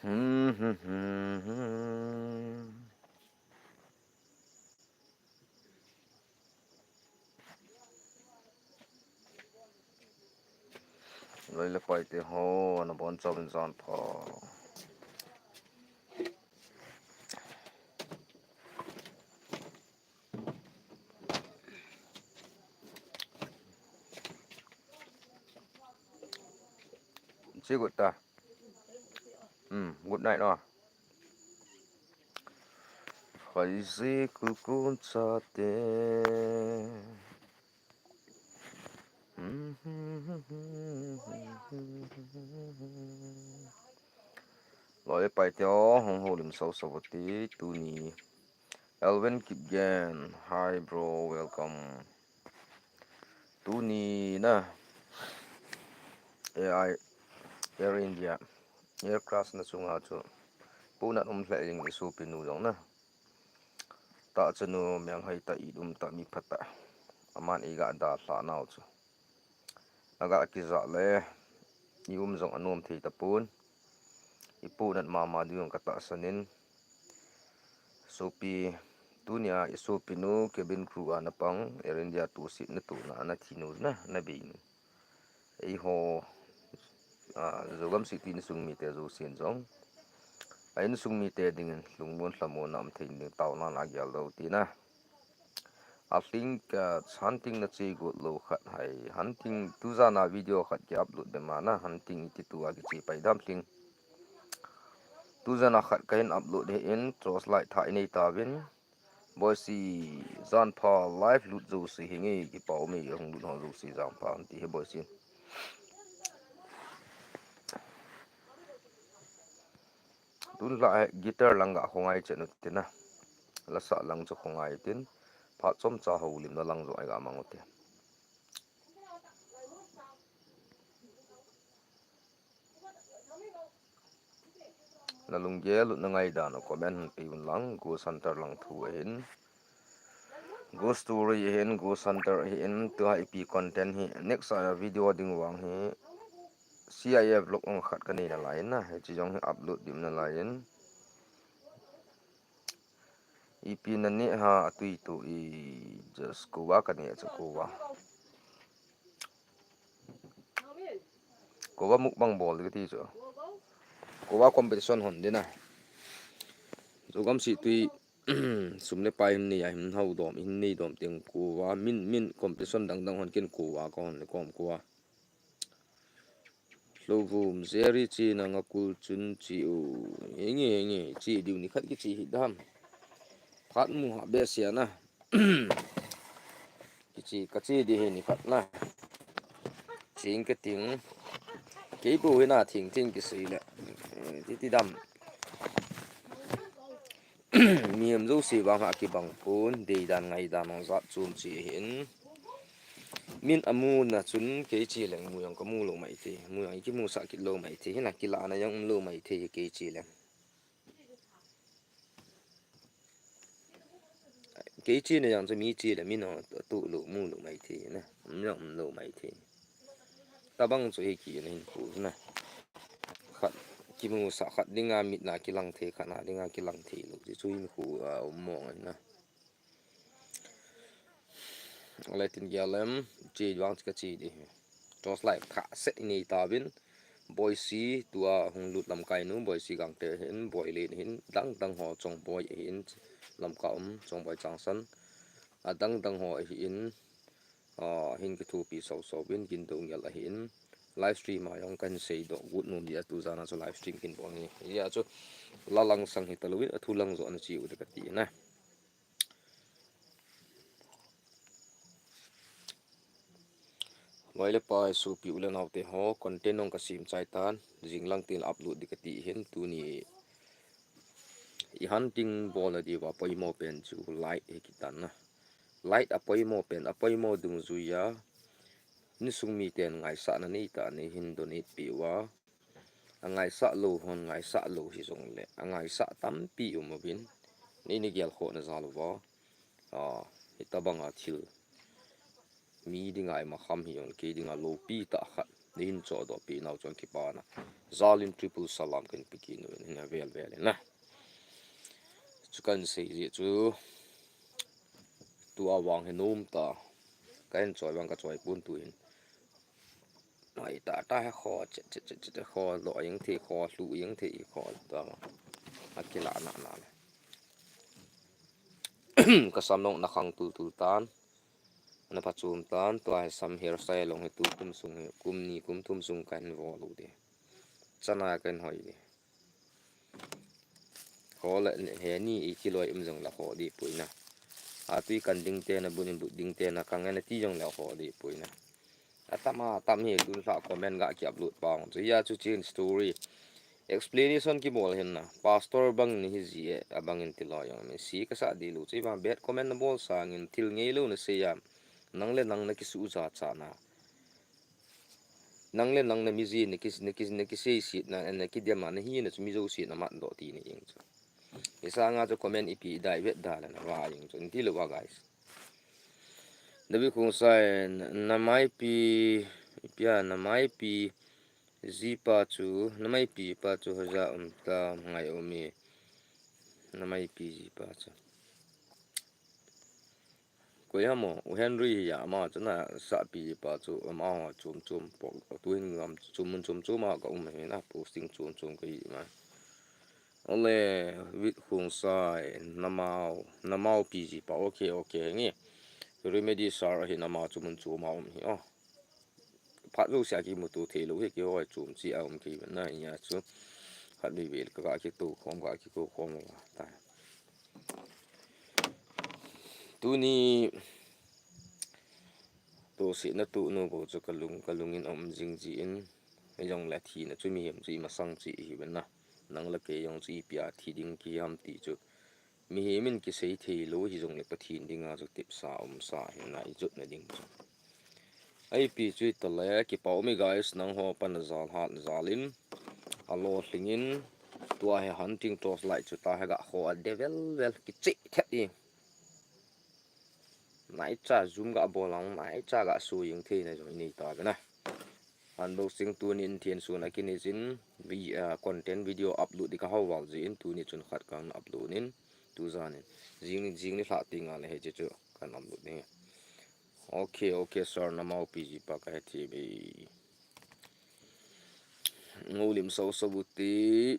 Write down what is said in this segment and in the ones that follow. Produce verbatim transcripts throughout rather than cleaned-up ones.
Loi le pai te ho, nabonchauvin jan pha. Chi got ta. Hmm, good night, no. Khoi ji kukun chate. Loi pai te ho, hung houlim sau sau ti tuni. Elvin Kipgen, hi bro, welcome. Tuni na A I, Air India, Air Crash na chunga chu, punat um lheh jing i sopi nu jong na. Ta chanu meng hai ta, i um ta, mi phat ta. Aman i ga da hla nau chu. Aga kija le, i um jong anom thei tapon. I punat mama ding jong ka tahsan in. Sopi, tunia i sopi nu, cabin crew a na pang, Air India tu sit na tu na, na thi nu na, na bei nu. Eiho, a, Zogam City insung mite jousen jong. A insung mite dingin, lungmon lhamon na um thei ding taona na gel lou tina. I think, uh, hunting na che got lou khat hai. Hunting tu jana video khat ki upload be ma na, hunting iti tu a kiche pai dam thing. Tu jana khat kahin upload hi in, torch light tha i nei tauvin. Boisi, jan pha live lut jouse hi nge, kipa um e, hung lut ho jouse jan pha, ti hi Boisi. Tun la guitar lang ga khongai che nu tina. Lasa lang chu khongai tin. Phat chomcha houlimna lang jong ai ga mang u te. Na lunggel lutna ngaidan u comment hin pe un lang, Ghost Hunter lang thu ahin. Ghost Story ahin, Ghost Hunter ahin, tua ipi content hi, next, uh, video ding vang hi, C I A vlog ong khat ka nei nalai na, hiche jong hi upload dim nalai in. Ipi na neh ham, atui tu i, just kouva ka neh chu kouva. Kouva mukbang bol ding kati chu. Kouva competition hon ding na. Zogam City, sum le pai hin nei a hin hou dom, hin nei dom teng kouva, min, min competition dang dang hon kin kouva ka hon le kom kouva. Lhouvum Jerry chi nanga kul chun chi u. Henge, henge, chi diu ni khat kichi hi dam. Phat mu ha be sia na. Kichi, kachi di hi ni khat na. Ching ke ting. Kei bu hi na thing thing kisei le. Ti ti dam. Mihem jouse vang ha kibang pon, deidan ngaidan ong jat chom chi hin. Min amu na chun kei chi leng mu jong ka mu lou mai thei, mu jong i kimusah kit lou mai thei, hina kilahna jong um lou mai thei kei chi leng. Kei chi na jong chu mi chi le min ong tu lou mu lou mai thei na, um jong um lou mai thei. Tabang chu hi ki na hin khu na. Khat kimusah khat dinga mit na kilang thei, khat na dinga kilang thei lou. Chu chu hin khu a um mong na. Alai tin gel lem, chi vang chi ka chi di. Torch light kha se i nei tauvin. Boisi tua hung lut lamkai nu, Boisi Gangte hin, Boilen hin, dang dang ho Chongboi hin, Lamka um, Chongboi Changsan. A dang dang ho hin, a, hin kithopi sau sau vin, kin dong gel ahin. Live stream a jong kan sei doh, good nom dia tu jana chu live stream kin bol ni. Hia chu, la lang sang hi ta lou vin, a thu lang jo ana chi u de kati na. Loi le pai sopi u le nao te ho, content ong ka sem chai tan, jing lang tin upload di kati hin, tuni i hunting bol na diuva poimo pen chu light hi kitan na. Light a poimo pen, a poimo dungjui a, insung miten ngaisahna nei ta nei hin donate peh uva. A ngaisah lou hon ngaisah lou hi jong le, a ngaisah tampi um uvin. Nei na gel khoh na jal uva. A, hitabang a thil. Mi dinga i makham hi jong le, kei dinga loupi tah khat. Nahin chodoh pi nau chun kipana jalin triple salam kahin pe kit uvin, hin avel vel in na. Chu kahin sei ji chu tua vang hi nom ta. Kahin choi vang kachoi pon tuhin. Ai ta ta he kho che che che che kho lo yang thi kho lu yang thi kho ta. Akila na na. Ka sam nong na khang tul tul tan. Na pha chum tan, tua hi sam hairstyle long hi tu kum sung hi, kum ni, kum thum sung kahin vo lu di. Chana kahin hoi di. Ho la, he ni i kiloi um jong la ho di pui na. A tui kan ding te na, bun in but ding te na, kang na ti jong la ho di pui na. Atam atam hi tun la comment ga ki upload pang. Chu ya chu chin story. Explanation kibol hin na. Pastor bang ni hi ji e, abang in ti lo jong mi. Si ka sa di lu. Chu ba bad comment na bol sangin thil ngei lo na sei ya. Nang le nang na kisu ja cha na. Nang le nang na mi ji na ki, na ki, na kisei sit na, na kidem na hi na chu mi jo sit na mat do ti ni ing chu. Isa nga chu comment ipi dai vet da la na va ing chu. Ti lo ba guys. David Khongsai, na maipi, ipi a, na maipi, Jipa chu, na maipi pa chu hoja um ta ngai um e. Na maipi jipa chu. Koi ham o, U Henry hi ama chu na sapi jipa chu, ama ho chum chum pok, tu hin ngam chum mun chum chum a ka um hi na, posting chum chum ka hi ma. Ole, Vit Khongsai, namau, namau pi jipa, okay, okay, nge. Remedy sir hi nama chu mun chum a um hi, oh. Phat lo sia kimuto thei lo hi kihoi chom chi a um kei na nia chu. Khat vei vei ka ga kito khom, ga kiko khom ta. Tuni tosetna tunu bou chu kalung, kalung in um jing jin, hijongle thina chu mihem chu imasang chi ihi ve na. Nang le kei jong chu ipi a thi ding kiham ti chu. Mihem in kisei thei lou hijongle Pathen dinga chu tipsa umsa hina ijotna ding chu. Ipi chu itale, kipa um e guys, nangho pan ajal hat jal in, alolhing in, tua hi hunting torch light chu ta hi ga ho a de vel vel kicheh thet e. Naicha zoom ga bol ang, naicha ga suying theina jong inei ta ve na. Unboxing tunin thian sun a kini jin vi-, ah, content video upload di ka hau val jin tuni chun khat kan upload in tu jan in jing, jing ni lha ti nga le he chu kan upload ni. Okay, okay, sir, namau pi jipa ka he thi be. Ngulim so so buti.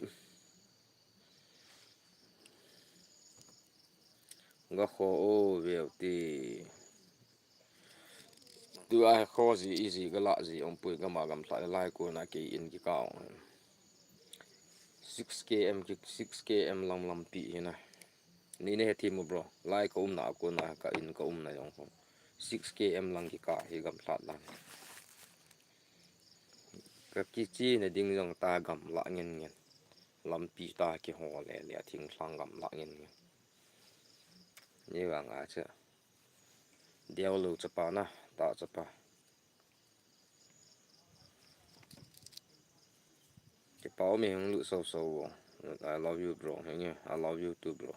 Ga kho o veu ti. Tua he kho ji, iji ga la ji, ong pui gama gam tla lai ko na kei in kikao. Six K M ki, six K M lang lampi hina. Ni ne he thimu bro. Lai ka umna ko na ka in ka umna jong kho. Six K M lang kika hi gam tla lang. Ka kichi na ding jong ta gam la ngen ngen. Lampi ta kiho le le a thing thlang gam la ngen ngen. Ni vang a che. Diau lo chapa na, ta chapa. Kipa um e hung lut so so. I love you, bro. Henge, I love you too, bro.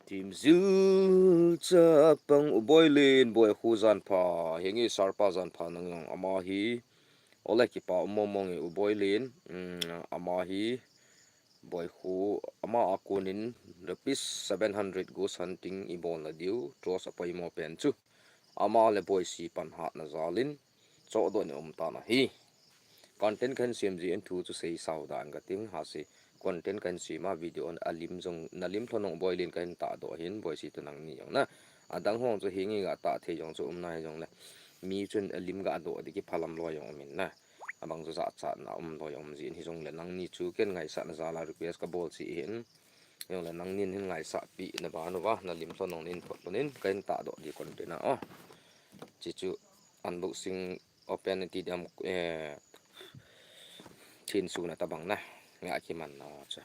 Team Zil chapang U Boilin, Boikhu jan pha, henge sir pa jan pha nang jong ama hi, ole kipa um mong mong e U Boilin, um, ama hi, Boikhu, ama a konin rupees seven hundred ghost hunting i bol na diu, torch a poimo pen chu. Ama le Boisi pan hatna jal in, chohdoh ni um tan ahi. Content kan sem ji in thu chu sei sao dan ka ting ha si. Content kan sem a video on a lim jong, na lim thonong Boilin kan ta doh hin, Boisi to nangni jong na. Adang hong chu hingi ga ta thei jong chu um nai jong le. Mi chun a lim ga doh di kiphalam lo jong um in na. Abang chu jachatna um lo jong um ji in hijongle nangni chu ken ngaisahna jal a request ka bol chi hin. Hijongle nangnin hin ngaisah pi na ba nu va, na lim thonong nin thot lonin, kan ta doh di content a, oh. Chi chu unboxing open ti dam, eh, thin suna tabang na, nga kiman na chu.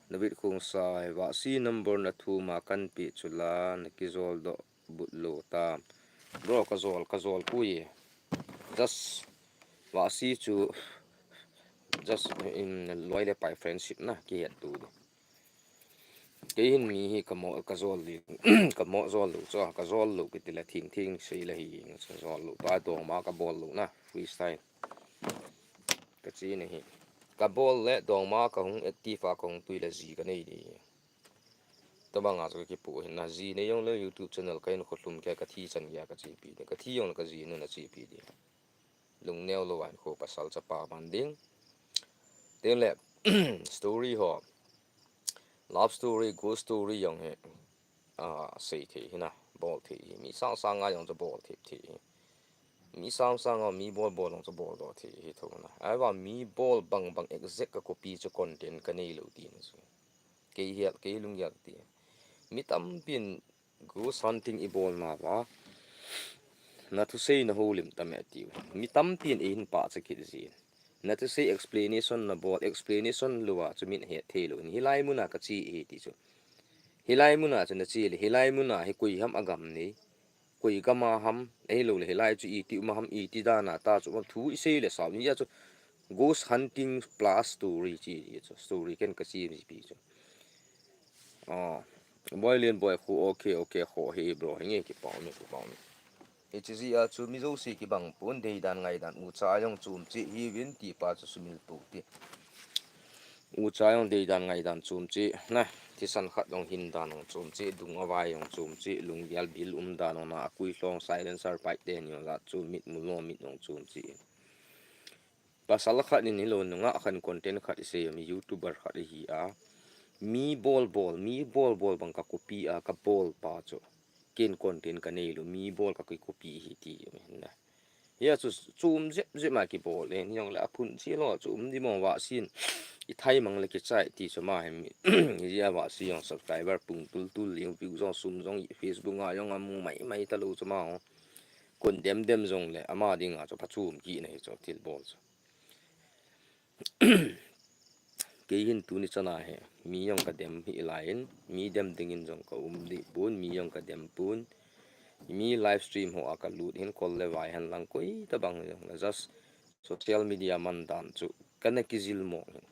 David Khongsai, Vasi number na thum a kan pe chu la, na kijol doh but lo tam. Bro, ka jol, ka jol pui. Just Vasi chu Just in loi le pai friendship na kihet tu di. Kei hin mi hi ka mo ka zol di ka mo zol lu cho ka zol lu kiti la thing thing sei la hi ka zol lu ta dong ma ka bol lu na freestyle. Ka chi ni hi ka bol le dong ma ka hung active a ka hung tui la ji ka nei di. Tabang a chu ka kipu hin na ji nei jong le YouTube channel ka in kho hlum ke ka thi chan ya ka chi pi di ka thi jong le ka ji nu na chi pi di. Lungneo lo an kho pasal chapa man ding. Tin le story ho love story ghost story jong hi a sei thei hi na bol thei hi mi sang sang a jong chu bol thei thei hi mi sang sang a mi bol bol jong chu bol do thei hi tho na ai va mi bol bang bang exact ka copy chu content ka nei lo ti na chu kei hial kei lung hial ti mi tam pin ghost hunting i bol na va na thusei na ho lim tam e ti mi tam pin e hin pa cha kit zin. Na thusei explanation na bol explanation lua chu min he thei lo ni hilai muna ka chi e ti chu. Hilai muna chu na chi le hilai muna hi koi ham a gam ni. Koi gam a ham ei lo le hilai chu i ti uma ham i ti dana ta chu thu i sei le sau ni ya chu ghost hunting plus story chi chu story ken ka chi mi pi chu. Ah, boy lien boy khu okay okay kho hi bro hi nge ki pau mi ki pau mi. Hichi ji a chu mi jouse kibang pon deidan ngaidan u cha jong chum chi hi vin ti pa chu sumil pu ti. U cha jong deidan ngaidan chum chi na thisan khat jong hin dan jong chum chi dung a vai jong chum chi lung gial bil um dan jong na a kui hlong silencer pipe te ni jong za chu mit mu lo mit jong chum chi. Pasal khat nin hilo nunga khan content khat i sei mi youtuber khat i hi a mi bol bol mi bol bol bang ka copy a ka bol pa chu ken content ka nei lu mi bol ka ki copy hi ti mi na. Hia chu chum jep jep ma ki bol le ni jong le a phun chi lo chu um di mo va sin i thai mang le ki chai ti chu ma hem hi a va si jong subscriber pung tul tul li view jong sum jong Facebook nga jong a mu mai mai ta lo chu ma ho kon dem dem jong le ama ding a chu pha chum ki na hi chu thil bol chu. Kei hin tuni chana hi mi jong ka dem hi lai in mi dem ding in jong ka um di pun mi jong ka dem pun mi live stream ho a ka lut hin kol le vai han lang koi ta bang jong la just social media man dan chu ka na ki zil mo hin.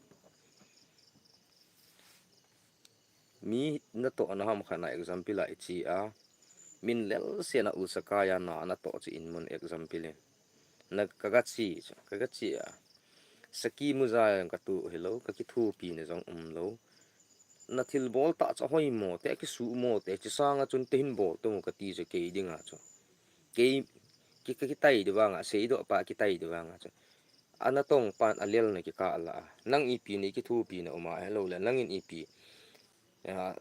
Mi na to na ham kha na example a i chi a min lel se na u sa ka ya na na to chi in mun example in. Na ka ga chi chu ka ga chi a saki mu za ka tu hi lo ka ki thu pi na jong um lo. Na thil bol ta cha hoi mo te ki su mo te chi sanga chun te hin bol to ka ti chu kei ding a chu kei ki ka ki tai di vang a sei do pa ki tai di vang a chu ana tong pan a lel na ki ka la nang i pi ni ki thu pi na uma he lo le nang in i pi.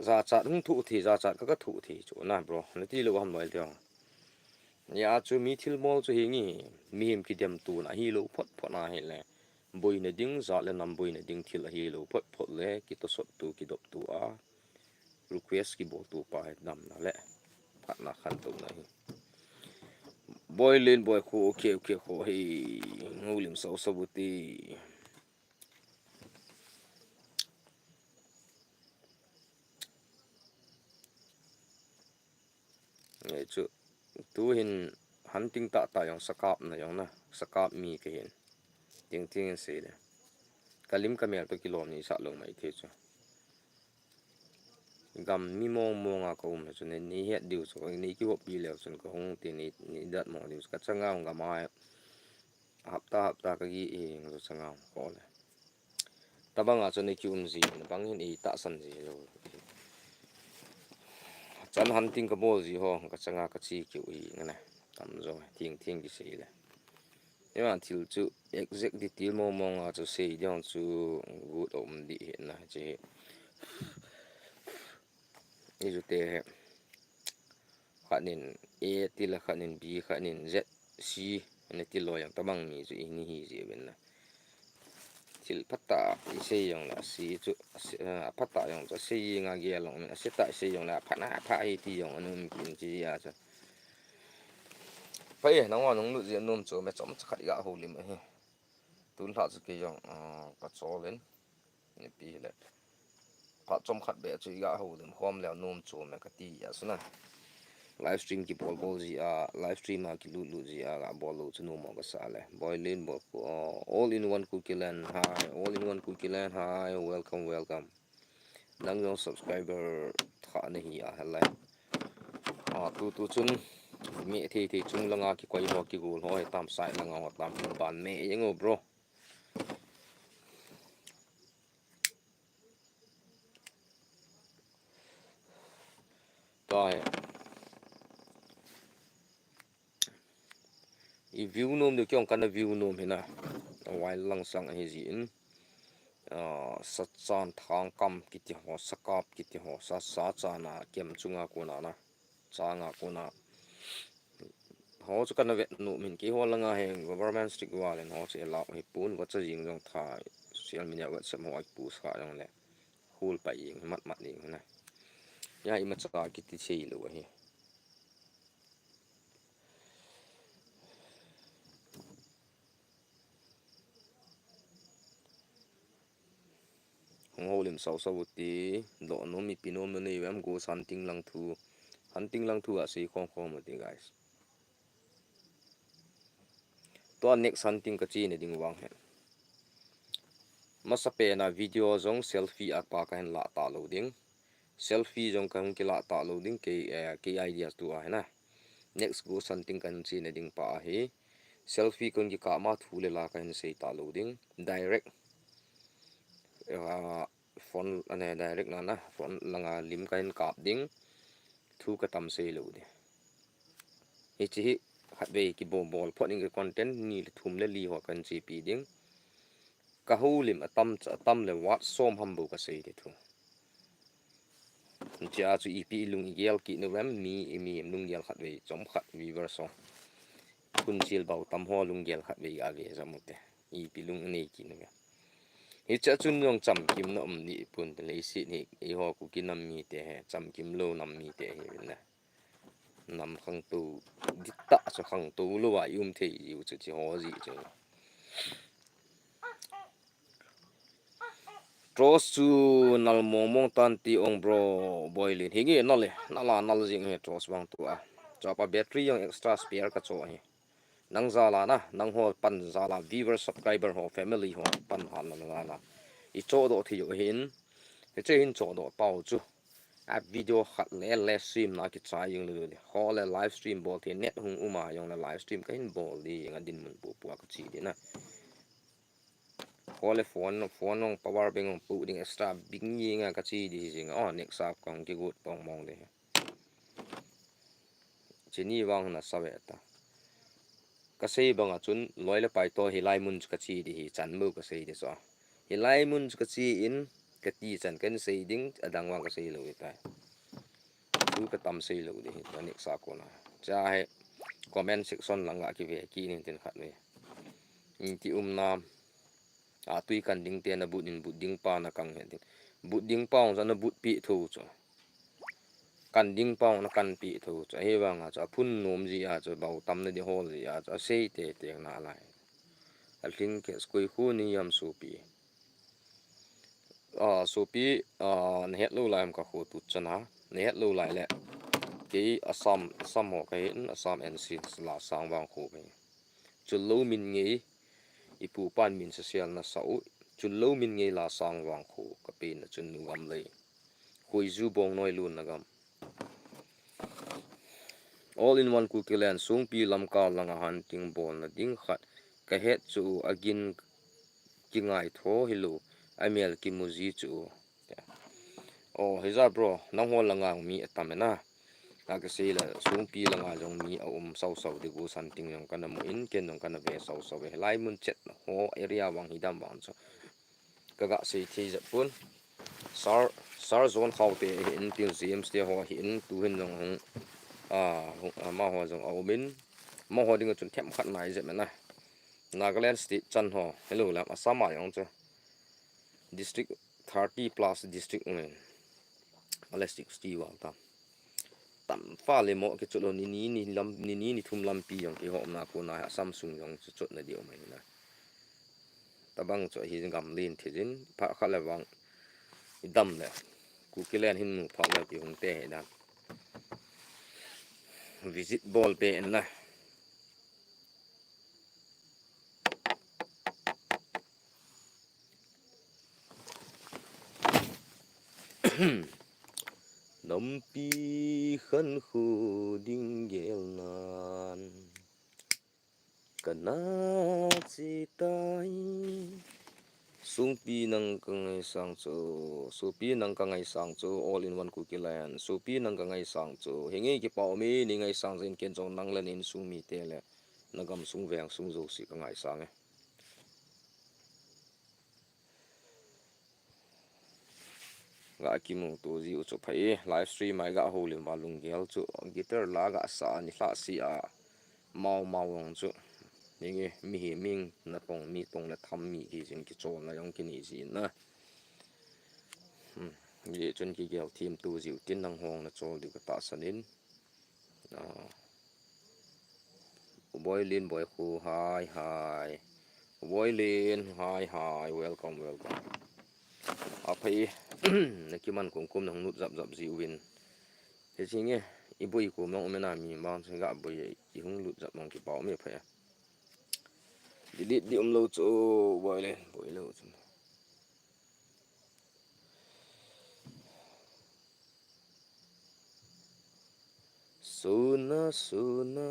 Za chat hung thu thi za chat ka ka thu thi chu na bro na ti lo ham noi te. Ya chu mi thil mol chu hi ngi mi him ki dem tu na hi lo phot phot na hi le. Boina ding za le nam boina ding thil a hi lo phot phot le ki to sot tu ki dop tu a. Request ki bol tu pa hi dam na le. Phat na khan to na hi. Boy len boy kho okay okay kho hi. Ngulim sau sabuti. Ngai chu tu hin hunting ta ta jong sakap na jong na sakap mi ka hin ting ting in sei le kalim kamel to kilom ni sa lo mai the chu gam mi mong mong a ka um le chu nei het diu chu nei ki hop pi le chun ka hung ti nei dat mo diu ka changa gam a hapta hapta ka gi e ngalo changa ko le. Tabang a chun i ki um ji na bang hin i ta san ji lo. Chan hunting ka bol ji ho ka changa ka chi ki u hi na na. Tam jo ting ting ki sei le. Ni ma thil chu exact detail mo mo nga chu sei diang chu good um di hi na chi. I ju te he. Khat nin A ti la khat nin B khat nin Z C na ti lo yang tabang mi chu i ni hi ji ben na. Thil phat ta i sei jong le a si chu a phat ta jong chu a sei nga ge long a se ta i sei jong le a phat na pha hi ti jong anun kin chi a chu. Pai na wa nung lu ji anum chu me chom cha khat ga ho lim a hi. Tun hla chu ke jong ka chol in. Ni pi le. Phat chom khat be chu i ga ho lim khom le nom chu me ka ti a suna. Live stream kibol bol ji a, live stream a kilut lut ji a, ga bol lou chu nom mo kasa le. Boilin bol ko, all in one Kukiland, hi, all in one Kukiland, hi, welcome, welcome. Nang jong subscriber khat nahi a, helai. A, tu tu chun, mi thei thei chung langa kikoi ho, kigol ho, he tam side langa ho, tam ban me, yeng o, bro. Tua hi. I view nom diu kei jong kana view nom hina. While lang sang ahi jin. Ah, sachan thangkam kiti ho, sakap kiti ho, sa, sachan a kem chunga kona na. Changa kona. Ho chu kana vet nom hin keiho langa hi government strict val in ho chu allow hi pon, vacha jing jong tha social media WhatsApp ho a post kha jong le. Hul pa jing, mat mat jing na. Ya imacha kiti thei lou ahi. Hung houlim sau sau u ti, doh nom, ipi nom nanei uvem, ghost hunting lang thu. Hunting lang thu a sei khom khom u ti, guys. Tua next hunting kache na ding vang hi. Masapen a video jong selfie a pa kahin lah talou ding. Selfie jong kahung kilah talou ding, kei, eh, kei idea tu ahi na. Next ghost hunting kahin che na ding pa ahi. Selfie kahung kikap ma thu le la kahin sei talou ding. Direct. Ah, phone, ane, direct na na, phone langa lim kahin kap ding. Thu katam sei lou ding. Hiche hi, khatvei kibol bol phot ding ka content, ni le thum le li ho kahin chepi ding. Ka houlim atam cha, atam le wat som ham bou kasei ding thu. Hiche a chu ipi ilung igel kit nau vem, mi, imi lunggel khatvei, chomkhat viewers ho. Khun chil bou tam ho lunggel khatvei ave jam u te. Ipi lung nei kit nau vem. Hiche a chun jong chamkim na um ding pon te, leiset hi, eiho Kuki nam mite hi, chamkim lou nam mite hi na. Nam khangtou, dittah chu khangtou lou a i um thei jiu chu, hiche ho jeh chu. Tros chu nal mong mong tan ti ong bro, Boilin. Hinge nal e, nal a nal jing hi Tros vang tua. Chapa battery jong extra spare kacho hi. Nang jal a na, nangho pan jal a, viewer, subscriber ho, family ho pan hal na jal a. I chohdoh thei u ahin. Hiche hin chohdoh pau chu. A video khat le live stream na kichai jing lou ding. Ho le live stream bol thei, net hung um a jong le live stream kahin bol ding a dinmun pu pu a kache ding na. Ho le phone, phone jong power bank jong pu ding extra bing jing a kache ding hi jing a. Oh, next up kahung kigot pong mong ding. Chini vang na sa ve ta. Kasei bang a chun loi le pai to hilai mun chu kache ding hi chan mo kasei ding so. Hilai mun chu kache in kati chan kahin sei ding, adang vang kasei lou tai. Thu katam sei lou ding hi, na next a kona. Cha hi comment section langa kive kit ning tin khat ve. Iti um nam. A tui kan ding te na but in but ding pa na kang he ding. But ding pa ong sa na but pi thu chu. Kan ding pa ong na kan pi thu chu. Hi vang a chu a phun nom ji a chu bou tam na di hol ji a chu a sei te te na lai. A hling ke skui khu ni yam supi. A, supi, a, na het lou lai am ka khu tu chana. Na het lou lai le. Kei Assam, Assam ho kahin, Assam N C la sang vang khu kahin. Chul lou min ngei, ipu pan min sasial na sa u, chul lou min ngei la sang vang khu, ka pen na chun nu gam lei. Khuizu bong noi lun na gam. All in one Kuki land, Songpi lamka langa hunting bol na ding khat, ka het chu agin kingai tho hilou, amel kimu ji chu. Oh, hija bro, nangho langa mi atam e na. Ka kasei le, Songpi langa jong mi a um sau sau di ghost hunting jong kana mu in, ken jong kana ve sau sau ve. Hilai mun chet ho area vang hi dam vang chu. Ka ga sei thei jep pon. Sir, Sir John Khao te hi in, Til James te ho hi in, tu hin jong hung, a, hung, a, amaho jong a um in. Amaho ding chun them khat nai jep na. Nagaland State chan ho, hello lam, Assam a jong chu. District thirty plus district um in. Ale sixty val ta. Tam fa le mo ke chu lo ni ni ni lam, ni ni ni thum lampi jong keiho umna kona Assam sung jong chu chot na di um ahi na. Tabang chu hi gam lin thi jin, pha kha le vang i dam le. Kuki land hin mu pha le ki hung te he dan. visit bol pe in na. Nampi khankho ding gel nan kana chi tai. Sungpi nang ka ngaisang chu, Supi nang ka ngaisang chu, all in one Kuki land. Supi nang ka ngaisang chu, hinge kipa umi, nei ngaisang jeh in ken jong nang le nei insung mite le na gamsung vengsung jouse ka ngaisang e. Ga kimu to jiu chu phai, live stream a ga houlim uva lunggel chu guitar la ga sa ni lha si a, mau mau jong chu. Hinge mihem natong mi tong le tham mi kijin kicholna jong kinei jin na. Hmm. Hijeh chun kigel thim to jiu tin nangho na chol diu ka tahsan in. Ah. Boilin, Boikhu, hi, hi. Boilin, hi, hi. Welcome, welcome. Aphai, na kiman kumkum nahung lut jap jap jiuvin. Hiche nge, i boi kum nang um e na mi mang chu ga boi i hung lut jap mang kipa um e phai. Delete di um lou chu, Boilin, Boilin chu. Suna, suna.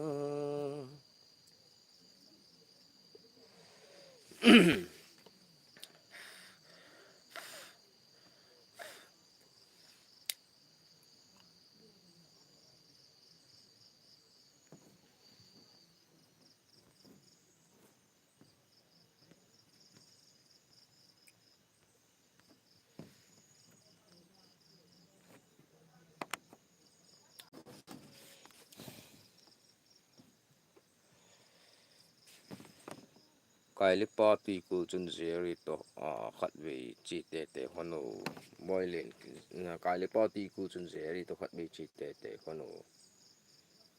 Kailipa Tuikul chun Jerry to, a, khatvei chi tete hon o. Boilin, na, Kailipa Tuikul chun Jerry to khatvei chi tete hon o.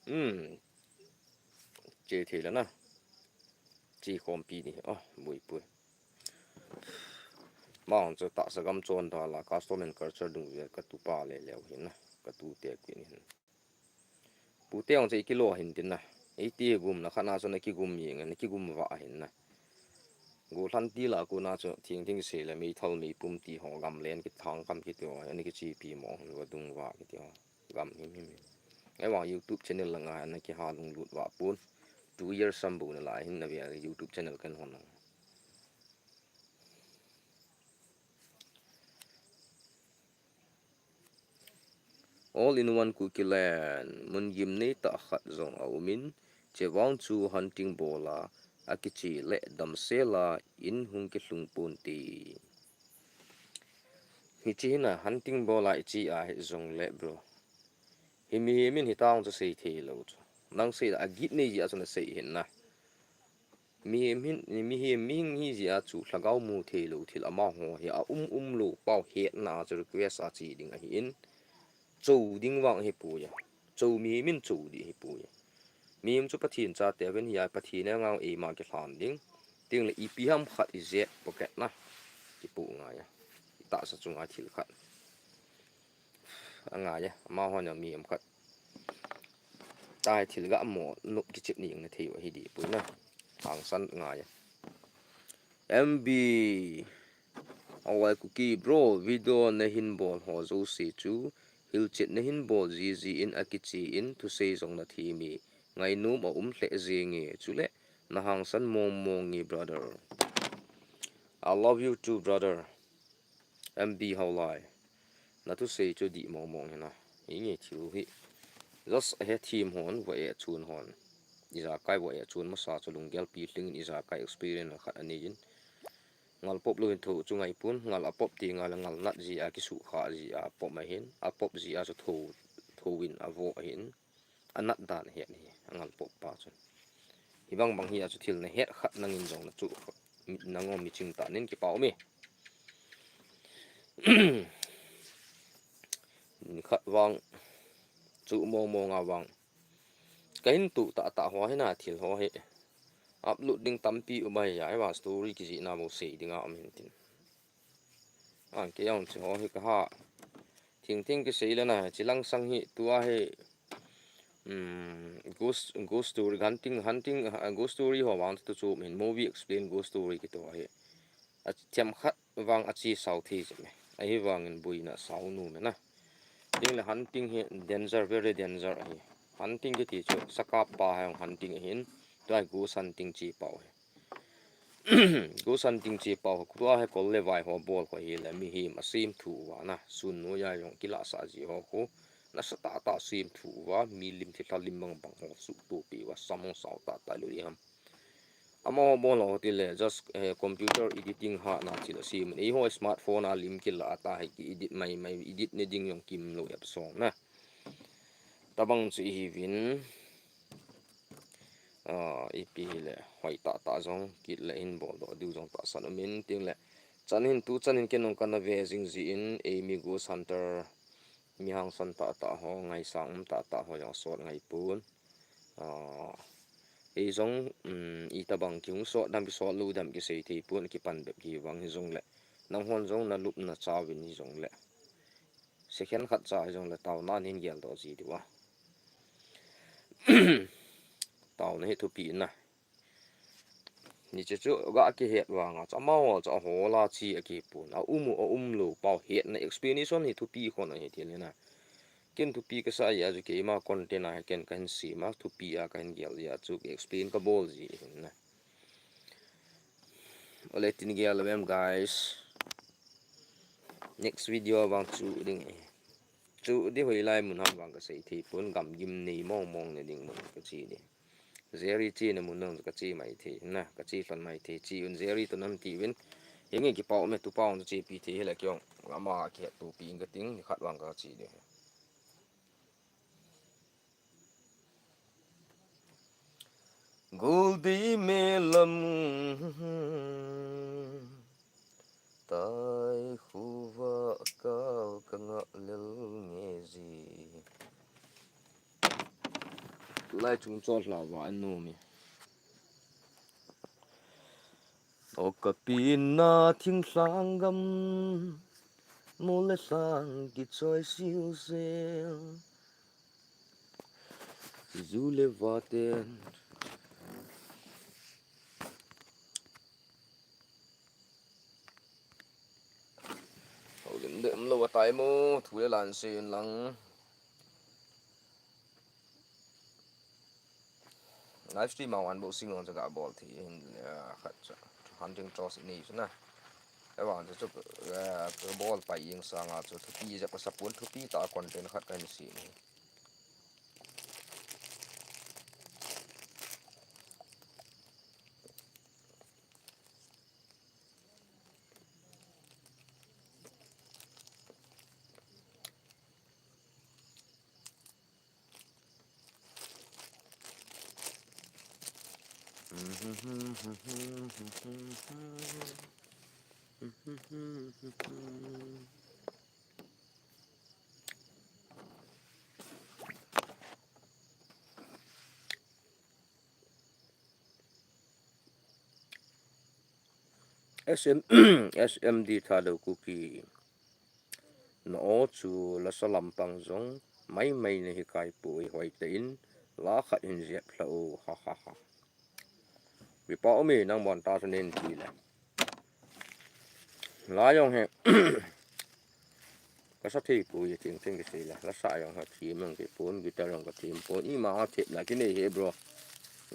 Hmm. Che thei la na. Chi khompi ni. Oh, bui pui. Mang chu tahsa gam chon da la custom and culture dung ve ka tu pa le leu hin na. Ka tu te kin hin. Pute hong chu i kilo hin tin na. Eiti gum na khat na chu na kigum yeng, na kigum va hin na. Gu hlan ti la ku na chu thing thing se le mei thal mei pum ti ho gam len ki thang kam ki ti ho, ani ki chi pi mo hon va dung va ki ti ho. Gam him him. Ai wa YouTube channel la nga na ki ha lung lut va pun. Two years sam bu na la hin na ve YouTube channel kan hon na. All in one Kuki land, mun gim nei tah khat jong a um in, che vang chu hunting bol a, a kichi le damsel a, in hung kilhung pon ti. Hichi hin a hunting bol a i chi a hi jong le bro. Hi mihem in hi tang chu sei thei lou chu. Nang sei a git nei ji a chu na sei hin na. Mihem hin, mihem, mihem hi jeh a chu lhagao mu thei lou thil amaho hi a um um lou pau hetna a chu request a chi ding ahi in. Cho ding vang hi poi a. Cho mihem in cho ding hi poi a. Mihem chu Pathen chate ven hi a Pathen a ngau eima kilhan ding. Ting le ipi ham khat i zet pocket na. Kipu ngai a. I tahsa chunga thil khat. A ngai a. Amaho na mihem khat. Tai thil ga mo nop kichep ni na thei u hi di pui na. Hangsan ngai a. M B. Alright, Kuki bro, video na hin bol ho jouse chu hilchet na hin bol jiji in a kichi in thusei jong na thei mi. Ngainom a um lheh jenge chule na hangsan mong mong nge brother. I love you too, brother. M B Haolai. Na thusei chu dih mong mong hi na. Hi nge thil hi. Just a he thim hon, va e chun hon. Ijakai va e chun masa chu lunggel pi lhing in ijakai experience khat ani in. Ngal pop lou in tho chu ngai pun, ngal a pop ti ngal a ngal nat ji a kisu kha ji a pop ma hin, a pop ji a chu tho, tho in a vo hin. A nat dan het hi, a ngal pop pa chun. Hi bang bang hi a chu thil na het khat nangin jong na chu, nangom mi ching ta nin kipa um e. Khat vang, chu mong mong a vang. Ka hin tu ta ta ho hi na thil ho hi. Upload ding tampi um a hi a, hi vang story kijih na mo sei ding a um hin tin. Ang ke jong chi ho hi ka ha. Thing thing kisei le na, chi lang sang hi, tua hi. um, ghost, ghost story, hunting, hunting, uh, ghost story ho vang tu chu hin movie explain ghost story kiti ho hi. A themkhat vang a chi sao thei jep me. Ahivangin boina sao nom e na. Tin le hunting hi danger, very danger ahi. Hunting kiti chu sakap pa hai hunting ahin. Tua ghost hunting chi pau hi. Ghost hunting chi pau hi. Tua hi kol le vai ho bol ho hi le mihem a sem thu uva na. Sun noiya jong kila sa ji ho khu. Nasa tah tah sem thu uva. Mi lim thi thla lim bang bang ho su tu pi uva. Samong sao tah tah lu i ham. Amaho bol ho ti le, just, eh, computer editing ha na chi la sem. Eiho smartphone a lim kila ata hi ki edit mai mai, edit ne ding jong kim lo yap song na. Tabang chu ihi vin, ah, ipi hi le, hoi tah tah jong, kit le in bol doh diu jong tahsan um in, tin le, chan hin tu chan hin ken jong kana ve jing ji in, eimi ghost hunter, mi hangsan tah tah ho, ngaisang um tah tah ho jong sot ngai pon. Ah, ei jong, um, itabang kihung sot dam kisot lou dam kisei thei pon kipan bep hi vang hi jong le. Nang hon jong na lup na chauvin hi jong le. Second khat cha hi jong le tauna nin gel doh ji diu a. Tauna hi thupi na. Ni chu chu ga kihet vang a, chu amaho chu a hola chi a kipon. A um u, a um lou, pau hetna explanation hi thupi khon ahi ti le na. Ken thupi kasa a chu keima content a ken kahin sem a, thupi a kahin gel ji a chu explain kabol ji hin na. Ole tin gel vem guys. Next video vang chu ding e. Chu di hoilai mun ham vang kasei thei pon gam gim nei mong mong ne ding mun kachi di. Jerry chi na mun nang kachi mai thei na, kachi lhon mai thei chi un Jerry to nam ti vin. Hinge kipau me tu pau chi pi thei hile kiong ama ki tu pi ing kating ni khat vang kachi di. Goldi melam tai khuva kal ka nga lel nge ji. Tulai chung chol hlauva an nu mi. O ka pina thing hlang gam, mol le hlang kichoi siu sel. Zu le vaten. Holim dem lo atai mo, thu le lan se in lang. Live stream a unboxing jong chu ka bol thei hin, ah, khat chu hunting torch nei chu na. Avang chu chu, ah, ka bol pai jeng sanga chu thupi jep ka sa pon, thupi tah content khat kahin sem. S M, S M D Thadou Kuki. Na o chu lasa lampang jong mai mai na hi kai pu i hoi te in la khat hin jep hla u, ha ha ha. Vipa umi nang bon ta sa nin ti le. La jong he. Ka sa thei pu i ting ting ki sei le. La sa jong ha thim jong ki pun, guitar jong ka thim pun. I ma ha thep na ki nei he bro.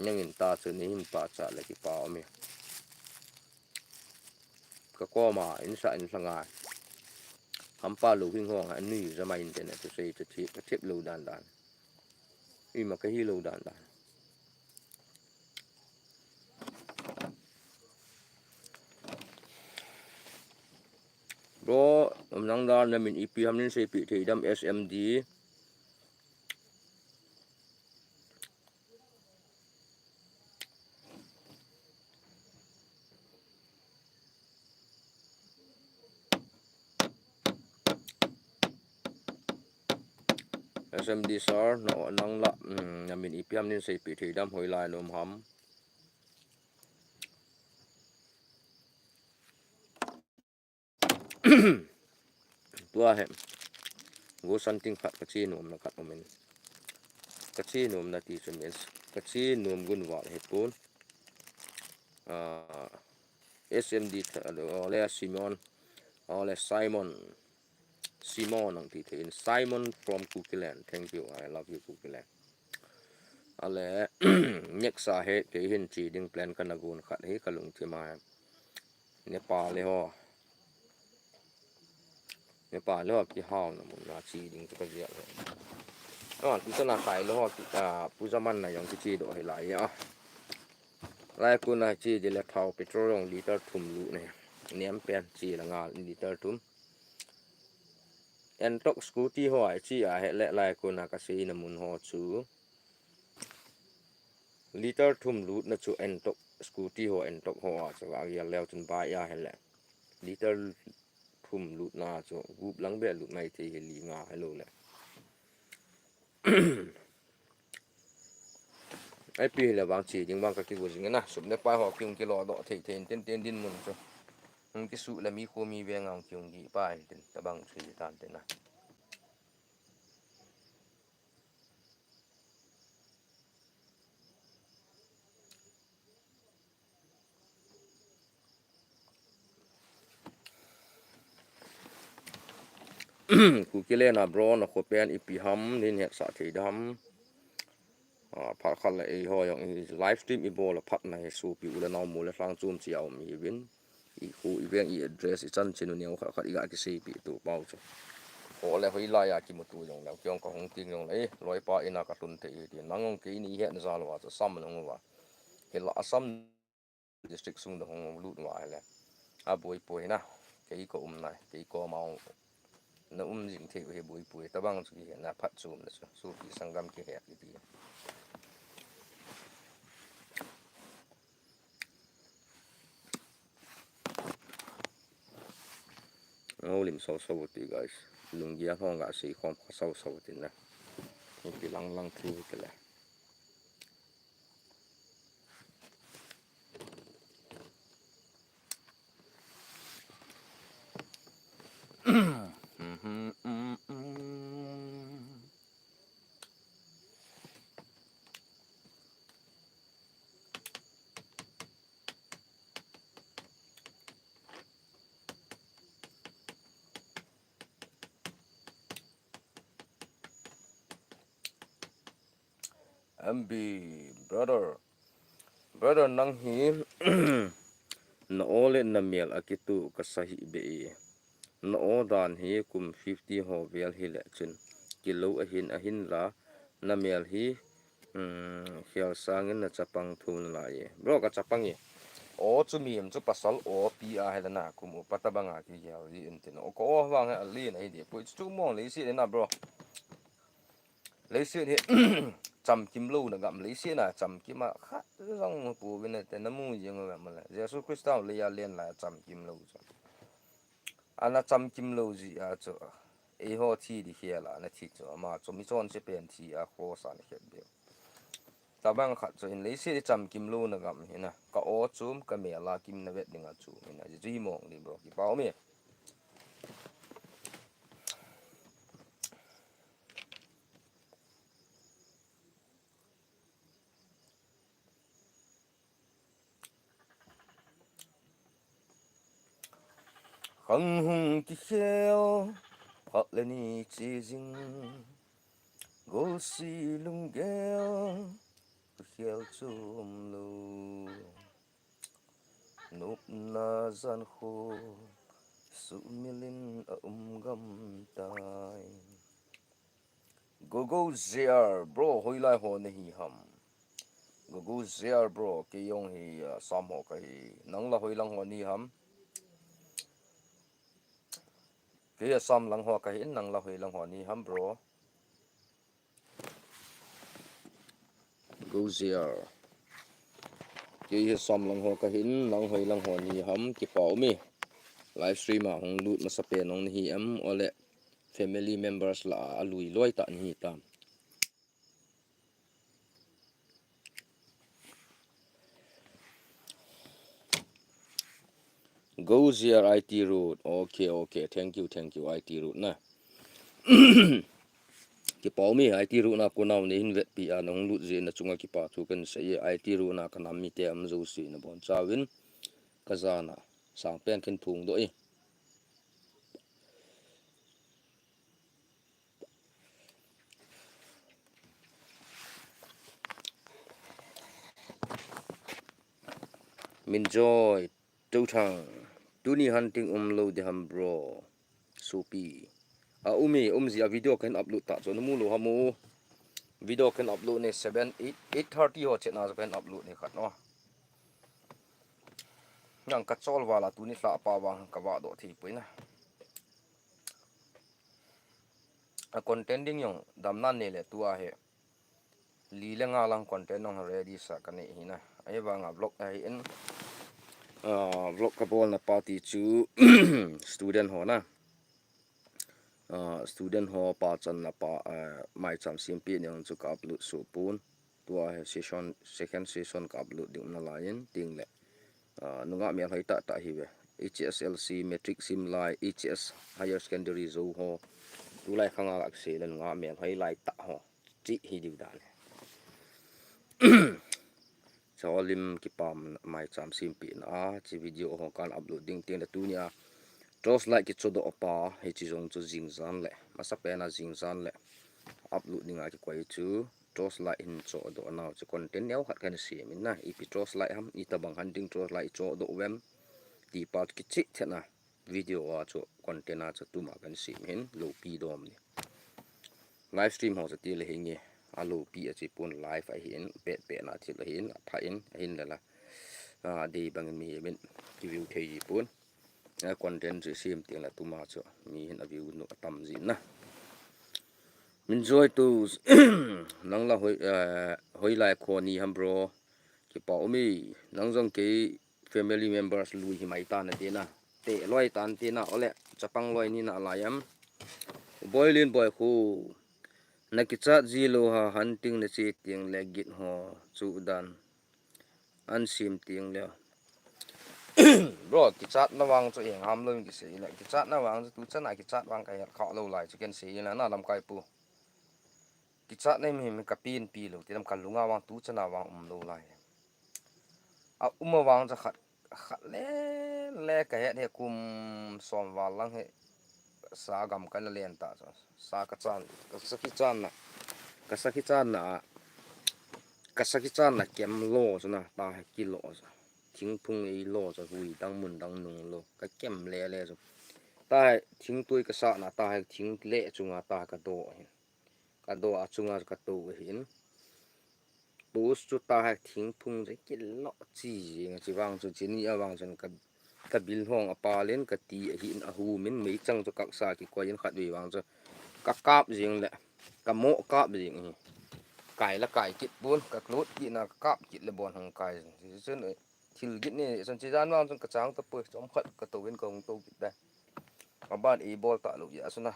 Nang in ta chu ni hin pa cha le ki pa umi. Ka koma in sa in langa. Hampa lo hing hong a nui za mai in te na tu sei tu thi ka thep lo dan dan. I ma ka hi lo dan dan. Bro, um nang dan na min ipi ham nin sei pi thei dam S M D. S M D sir, na, nang la, mm, na min ipi ham nin sei pi thei dam hoi lai nom ham. Tua he. Go santing khat ka chi nom na khat omen. Kachi nom nati chu means kachi nom gun val hi pon. Ah, S M D tha, ole Simon, ole Simon, Simon ang ti thei in, Simon from Kukiland. Thank you. I love you, Kukiland. Ale, next a hi kei hin chi ding plan kana gon khat hi kalungthim a. Nepali ho. Nepali ho kihauna mun a chi ding chu kagel hi. Ah, tu chana Kailo ho ki, ah, puja man na jong kichi doh hi lai a. Lai kuna chi di le thao petrol jong liter thum lut ne. Niam pen chi la nga liter thum. Entok scooty ho a chi a hi le lai kuna kasei na mun ho chu. Liter thum lutna chu entok scooty ho entok ho a chu agel leu chun bai a hi le. Liter thum lutna chu gup lang be lut mai thei hi li nga hi lo le. Ai pi le vang chi ding vang ka kigo jing na, sum le pai ho kiung kilo doh thei thei ten ten din mun chu. Hung kisu le mi khu mi ve ngang kiung gi pai ten tabang chu tan ten na. Kukiland a bro, na khopen ipi ham, nin hetsah thei dam. Ah, phat khat le eiho jong i live stream i bol a phat na hi sopi u le nao mu le lhang chom chi a um hi vin. I khu i veng i address i chan chin u neo khat khat i ga kiseipi tu pau chu. Ho le hoi lai a kimutu jong le, kiong ka hung ting jong le, eh, loipa ina ka tun thei hi ti. Nang jong keini het na jal uva chu sam nang uva. Hi la Assam district sung dong hung lut uva hi le. A boi poi na, kei ko um na, kei ko mau. Na um jing thei u hi boi poi, tabang chu kihe na phat chom na chu. Sopi sanggam kihe kiti. Ngau lim sau sau ti guys. Lunggel hong ga sei khom kha sau sau ti na. Ipi lang lang thu ti le. M B, brother. Brother, nang hi na aw le na mel a kitu ka sa hi be e. Na aw dan hi kum fifty ho vel hi le chun kilo ahin ahin la na mel hi, um, khel sangin na chapang thu na lai e. Bro, ka chapang e. Aw chu mi em chu pasal aw pi a hi le na kum upa tabang a kigel ji in tin. Aw ko aw vang hi a lin ahi di. Pui chu chu mong le si le na, bro. Leiset hi chamkim louna gam, leiset na chamkim a khat jong mu pouvin te, namu jing u gam le. Jesu Christa lei a len lai a chamkim lou chu. Ana chamkim lou jeh a chu, eiho thi di khel a na thi chu, ama chu mi chonse pen thi a cross a na khet beu. Tabang khat chu hin leiset hi chamkim louna gam hi na, ka aw chom, ka mel a kim na vet ding a chom hi na, jui mong di bro, kipa um e. Khang hung kikhel, khat le ni che jing, golsi lunggel, kikhel chom lou. Nopna jan kho, sumil in a um gam tai. Gogo J R, bro, hoilai ho na hi ham? Gogo J R, bro, kei jong hi, ah, Assam ho ka hi. Nang la hoilang ho na hi ham? Kei Assam lang ho ka hi, nang la hoilang ho na hi ham, bro? Go J R. Kei hi Assam lang ho ka hin, nang hoilang ho na hi ham, kipa um e. Live stream a hung lut masa pen nong na hi em, ole family members la a lui loi ta na hi tam. Go J R I T Road. Okay, okay. Thank you, thank you, I T Road na. Kipa ume, I T Road na konau nei hin vetpi a nahung lut jeh in nachunga kipa thu kahin sei e. I T Road na kanam mite um jouse nabonchauvin kajana sangpen kahin phongdoh e. Minjoy Touthang, tuni hunting umlou ding ham bro? Sopi. A um e, um jeh a video kahin upload ta chu namu lou ham o. Video kahin upload ne seven, eight, eight thirty ho chetna chu kahin upload ne khat no. Nang kachol val a tuni lhah pa vang kavahdoh thei poi na. A content ding jong damna nei le tua hi li le nga lang content jong ready sa kanei hi na. Ahivanga vlog ahin, ah, vlog kabolna pa ti chu student ho na. Ah, student ho pachanna pa, ah, maicham sempeh ni jong chu ka upload soh pon. Tua hi session, second session ka upload ding nalai in ting le. Ah, nungah melhoi tah tah hive. H S L C, matric sim lai, H S higher secondary jou ho. Tulai khanga kasei le nungah melhoi lai tah ho. Chi hi diu dan. Chalim kipam maicham sempeh na a, chi video ho kan upload ding ting le tunia. Torch light kichodoh pa, hichi jong chu jingjan le. Masapen a jingjan le. Upload dinga kikoi chu. Torch light hin chodoh nau chu content neo khat kahin sem in na. Ipi torch light ham, itobang hunting torch light chodoh uvem. Ti pa chu kicheh thet na. Video a chu content a chu tuma kahin sem hin loupi dom ni. Live stream ho chu ti le hinge. A loupi a chi pon live ahin, pet pet na thil ahin, apha in, ahin le la. A, dei bangin mihem in kiview thei ji pon. A content chu sem ting le tuma chu mi hin a view nu atam jin na. Minjoy Touthang, nang la hoi, eh, hoilai kho ni ham bro? Kipa ume, nang jong kei family members lui hi mai tan tina. Te loi tan tina, ole, chapang loi ni nalai am. Boilin boi khu, nakichat ji lou ham, hunting nache ting le git ho, chu dan. An sem ting le. Bro, kichatna vang chu eng ham lou kisei le. Kichatna vang chu tuchan a kichat vang kahet kha lou lai chu ken sei le na lamkai pu. Kichatna mi mi kapin pi lou, ti lam kalunga vang tuchan a vang umlou lai. A um a vang chu khat, khat le, le kahet he kum som val lang he. Sa gam kana len ta chu. Sa kachan, kasakhi channa. Kasakhi channa a. Kasakhi channa kem lo chu na, ta he kilo chu. Thingphung ei lo chu, hui dang mun dang nung lo. Kakem le le chu. Ta he thingtui kasahna, ta he thing le chunga ta he kado ahin. Kado a chunga chu kato ahin. Post chu ta he thingphung chu kilo chi jing a, chi vang chu chini a vang chun ka, kabil hong apal in kati ahin ahum in meichang chu kaksa kikoi in khatvei vang chu kakap jing le, kamo kap jing hi. Kai la kai kit pon, kaklut kit na kakap kit le bon hung kai jing. Chun thil git ni, chun chi jan vang chun kachang tapoi, chomkhat kato in kahung to kit da. Aban ibol talou jeh a chun a.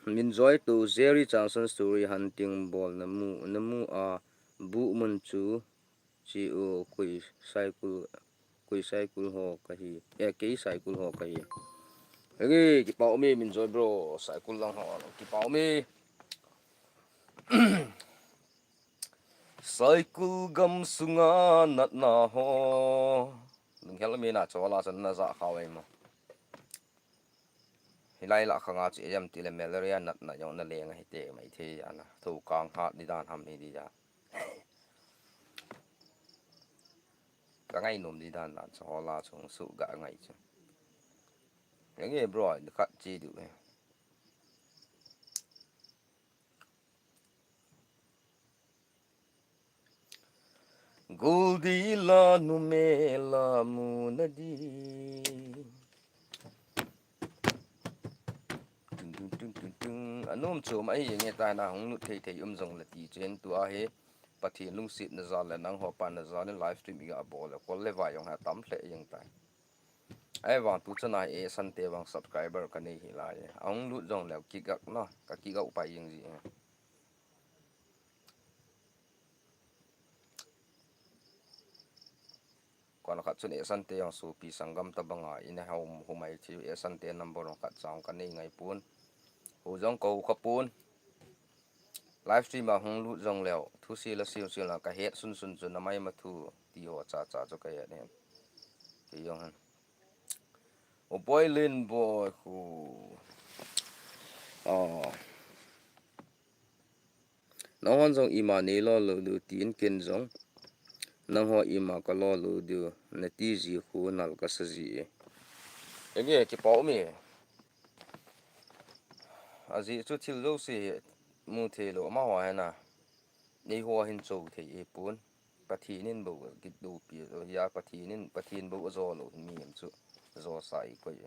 Minjoy Touthang, Jerry Changson story hunting bol namu, namu a bu mun chu chi u koi cycle, koi cycle ho kahi, eh, kei cycle ho kahi. Henge, kipa ume Minjoy bro, cycle lang ho, kipa ume. Cycle gam sunga natna ho. Lunghel mi na chola chan na ja kha wei mo. Hilai la khanga chu ejam ti le malaria natna jong na leng ahi te mai thei ana. Tho kang hat di dan ham hi di ja. Ka ngai nom di dan dan chola chung su ga ngai chu. Henge bro, khat chi du he. Goldie la numei la mu na di. Tung, tung, tung, tung, tung. Anom chom ahi nge ta na hung lut thei thei um jong le ti chen tua hi. Pathen lungsetna jal le nangho panna jal in live stream iga bol le kol le vai jong ha tam hle jeng tai. Ahivang tuchan a hi Esan te vang subscriber kanei hi lai. Ahung lut jong leu kigak na, ka kigak upai jing ji. Kon khat chun Esan te jong sopi sanggam tabanga ina hom humai chi Esan te number khat chang kanei ngai pon. Hu jong kou kha pon. Live stream a hung lut jong leu, thusil a siu siu la ka het sun sun chu na mai ma thu ti ho cha cha chu ka het hen. Ti jong hen. O boy lin boy khu. Oh. Nahon jong ima nei lo lo diu tin ken jong. Nangho ima ka lo lo diu na ti ji khu nal ka sa ji e. Enge kipau mi. Aji chu thil jouse mu thei lo amaho hena. Nei ho hin cho thei e pon. Pathen in bou kit dopi, ya Pathen in, Pathen bou ajo lo hin mihem chu jo sa i koi.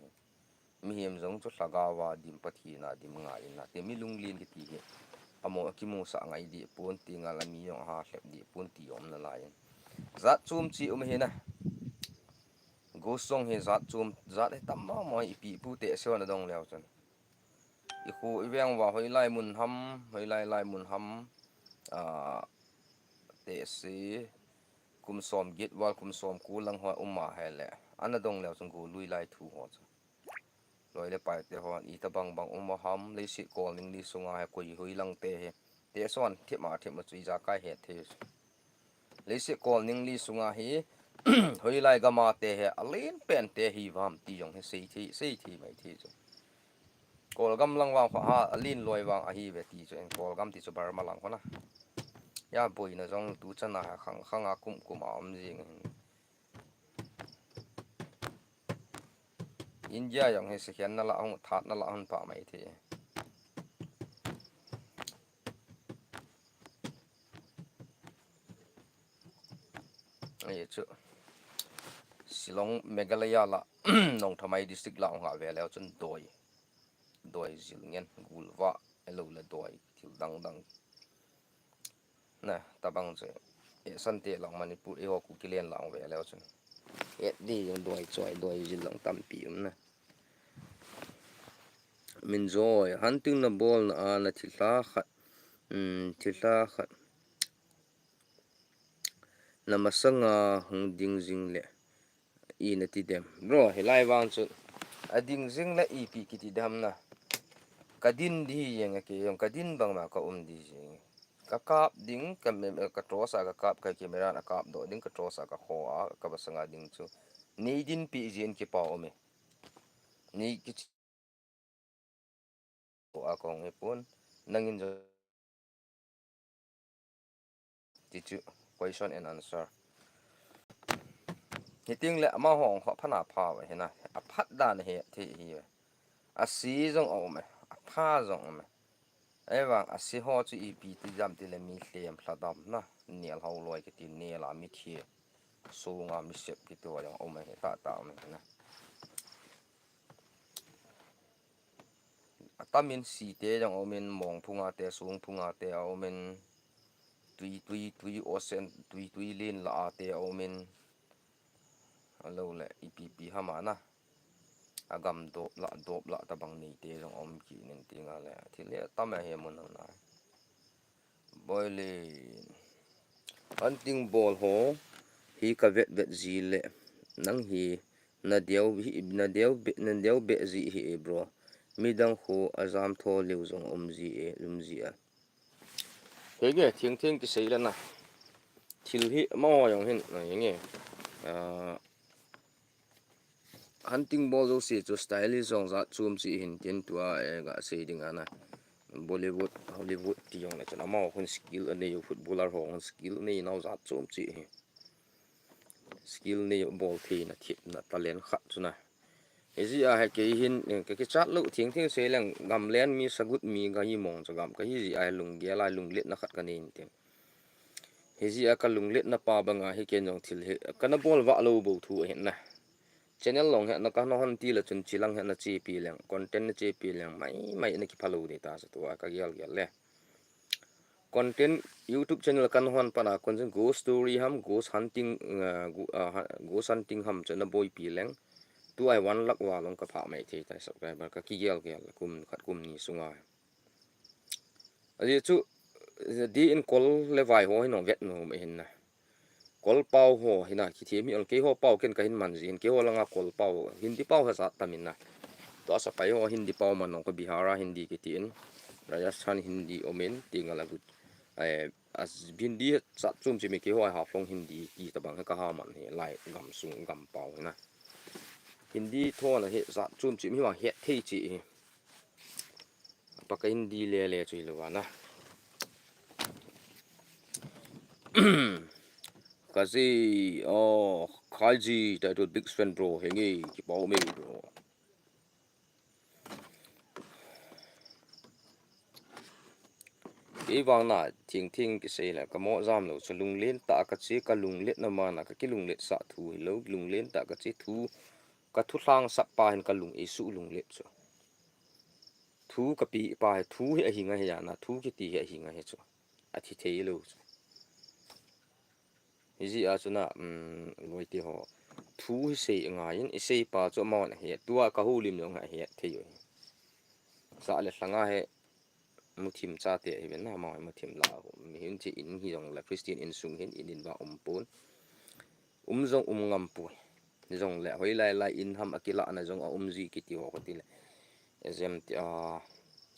Mihem jong chu lhagao a dim, Pathen a dim ngai in na. Te mi lunglen kiti hi. Amo kimu sa ngai di pon ti ngal a mi jong ha hlep di pon ti om na lai in. Jat chom chi um hi na. Ghost jong hi jat chom, jat hi tam ma mo ipi pu te se na dong leu chun. I khu i veng va hoilai mun ham, hoilai lai mun ham, a, te si, kum som get val, kum som ku lang ho um a hele. Ana dong leu chun gu lui lai thu ho chu. Loi le pai te ho, i ta bang bang um a ham, leiset kol ning li sunga he koi hoi lang te he. Te son, thip ma, thip ma chu i ja kai he the. Leiset kol ning li sunga hi, hoilai gam a te he, a len pen te hi vam ti jong he sei thei, sei thei mai thei chu. Kol gam lang vang kho ha, a len loi vang ahi ve ti chu, en kol gam ti chu Burma lang kho na. Ya boina jong tu chana ha khang, khang a kum kum a um jing hin. India jong he se khian na la hung that na la hung pa mai thei. Ai chu. Shillong, Meghalaya la, Nongthymmai district la hung ha ve leu chun doi. Doi jil ngen gul va, elo le doi, thil dang dang. Na, tabang chu. E san te lang Manipur, e ho Kuki len lang ve leu chun. E di jong doi choi, doi jil lang tampi um na. Min joi, hunting na bol na a na thilha khat. Um, thilha khat. Na masanga hung ding jing le. I na ti dem. Bro, hilai vang chu. A ding jing le ipi kiti dem na. Ka din di jeng a ke jong, ka din bang ma ka um di jeng. Ka kap ding, ka me, ka trosa ka kap, ka camera na kap do ding, ka trosa ka kho a, ka basanga ding chu. Nei din pi jin ki pa um e. Nei ki a kong e pon, nangin jo. Ti chu question and answer. Hiting le ama hong kho phana pha ve hina. A phat dan he thei hi ve. A si jong a um e. A pha jong um e. Ei vang a si ho chu ipi ti jam ti le mi hlem hla dam na. Nial ho loi kiti nial a mi thi. Sunga mi sep kiti ho jong um e ta ta um e na. Atamin si te jong a um in, mong phunga te, sung phunga te a um in, tui, tui, tui, ocean, tui, tui len la a te a um in, a lo le, ipi pi hama na. A gam dop la, dop la, tabang nei te jong a um ki nin ti nga le, thil le, tam a he mun na. Boilin. Hunting bol ho hi ka vet vet ji le nang hi na deu hi na deu be na deu be ji hi e bro. Midang ho a jam tho leu jong um ji e, um ji a. Hege, thing thing ki sei le na. Thil hi ma ho jong hin, na, henge. Ah, Hunting bol jouse chu stylish jong jat chom chi hin tin tua e ga sei ding ana. Bollywood, Hollywood ti jong le chun amau hun skill anei u, footballer ho hun skill anei nau jat chom chi hi. Skill nei u bol thei na thip na talent khat chu na. Hijeh a he kei hin, eh, ka kichat lou thing thing sei leng gamlen mi sagut mi ka hi mong cha gam ka hi jeh a he lunggel a lunglet na khat ka nei in tin. Hijeh a ka lunglet na pa banga hi ken jong thil hi, ka na bol vah lou bou thu ahin na. Channel long hi na ka na hon ti la chun chilang hi na chepi leng, content na chepi leng, mai, mai na kipha lou de ta sa tua ka gel gel le. Content YouTube channel kan hon pana content ghost story ham, ghost hunting, uh, go-, uh, ha-, ghost hunting ham chu na boipi leng. Tu ai one lakh va long ka pha mai thei ta subscriber ka kigel gel kum khat kum ni sunga. Ajeh chu, di in kol le vai ho hi nong vet nom ahin na. Kol pau ho hi na, kithemi ol kei ho pau ken ka hin man ji hin, kei ho langa kol pau, Hindi pau ha jat tam in na. Tua sepai ho Hindi pao man nong ko Bihar a Hindi kiti in, Rajasthan Hindi umin, tinga la gut. Eh, as Hindi sat chum chimi keiho Haflong Hindi kitobang hi kaha man hi, lai gam sung gam pao hi na. Hindi thona hi sat chum chimi hi vang het thei chi hi. Paka Hindi lele chu hilou vana. Kaji, oh, Kaji, title big fan bro, henge, kipao me bro. Kei vang na, thing thing kisei le, kamo jam lou, chu lunglen tah kache, kalunglet na mana, kakilunglet sah thu hilou, lunglen tah kache thu, kathu lhang sap pa hin kalung ei suh lunglet chu. Thu kapi pa hi, thu hi ahi ngai hi ana, thu kiti hi ahi ngai hi chu. Athi thei lou chu. Hijeh a chu na, um, loi ti ho. Thu hi sei ngai in, isei pa chu amahon ahet. Tua kahoulim jong ahet thei u hi. Sah le lhanga hi, muthim chate hi ven na, amahon muthim la. Mi hin chi in hi jong le, Christian insung hin, in in va um pon. Um jong um ngam poi. Jong le, hoilai lai in ham akilah na jong a um ji kiti ho kati le. Ejam ti a,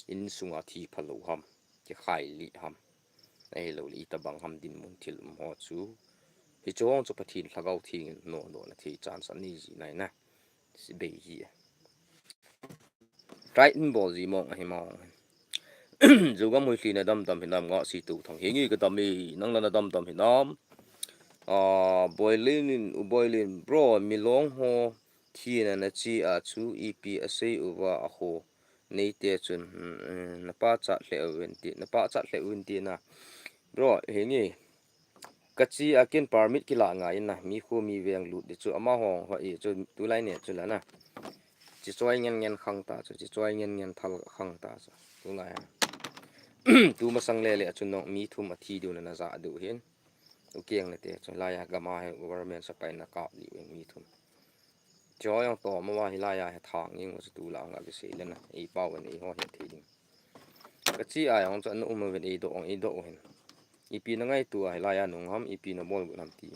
insunga thi phalou ham, kikhai li ham. Ahilou le, itobang ham dinmun thil um ho chu. Hichu hong chu Pathen Lhagao Theng in nodoh na thei chance anei ji nai na. Sibei hi. Try in bol ji mong ahi mong. Jogam Huilhi na damdam hinam, Ngahsi Touthang. Henge kadam e, nang la nadamdam hinam. Ah, Boilin in, U Boilin, bro, Milong ho thina nache a chu ipi asei uva aho. Neite chun, hmm, hmm, napachat lheh uvin ti, napachat lheh uvin ti na. Bro, henge. Kache a ken permit kila ngai in na, mi khu mi veng lut di chu, amaho ho i chu, tulai ne chu la na. Chi choi ngen ngen khang ta chu, chi choi ngen ngen thal khang ta chu. Tulai a. Tu masang le le a chu nong mi thum athi diu na naja diu hin. U keng nate chu, lai a gam a hi government sepai na kap diu hin mi thum. Chu jong to ma wa hilai a hi thang ing chu tulai a ngai kisei le na. Ei pao in eiho het thei ding. Kache a jong chu ana um uvin eidoh, eidoh u hin. Ipi na ngaito a hilai a nung ham, ipi nabol got ham ti.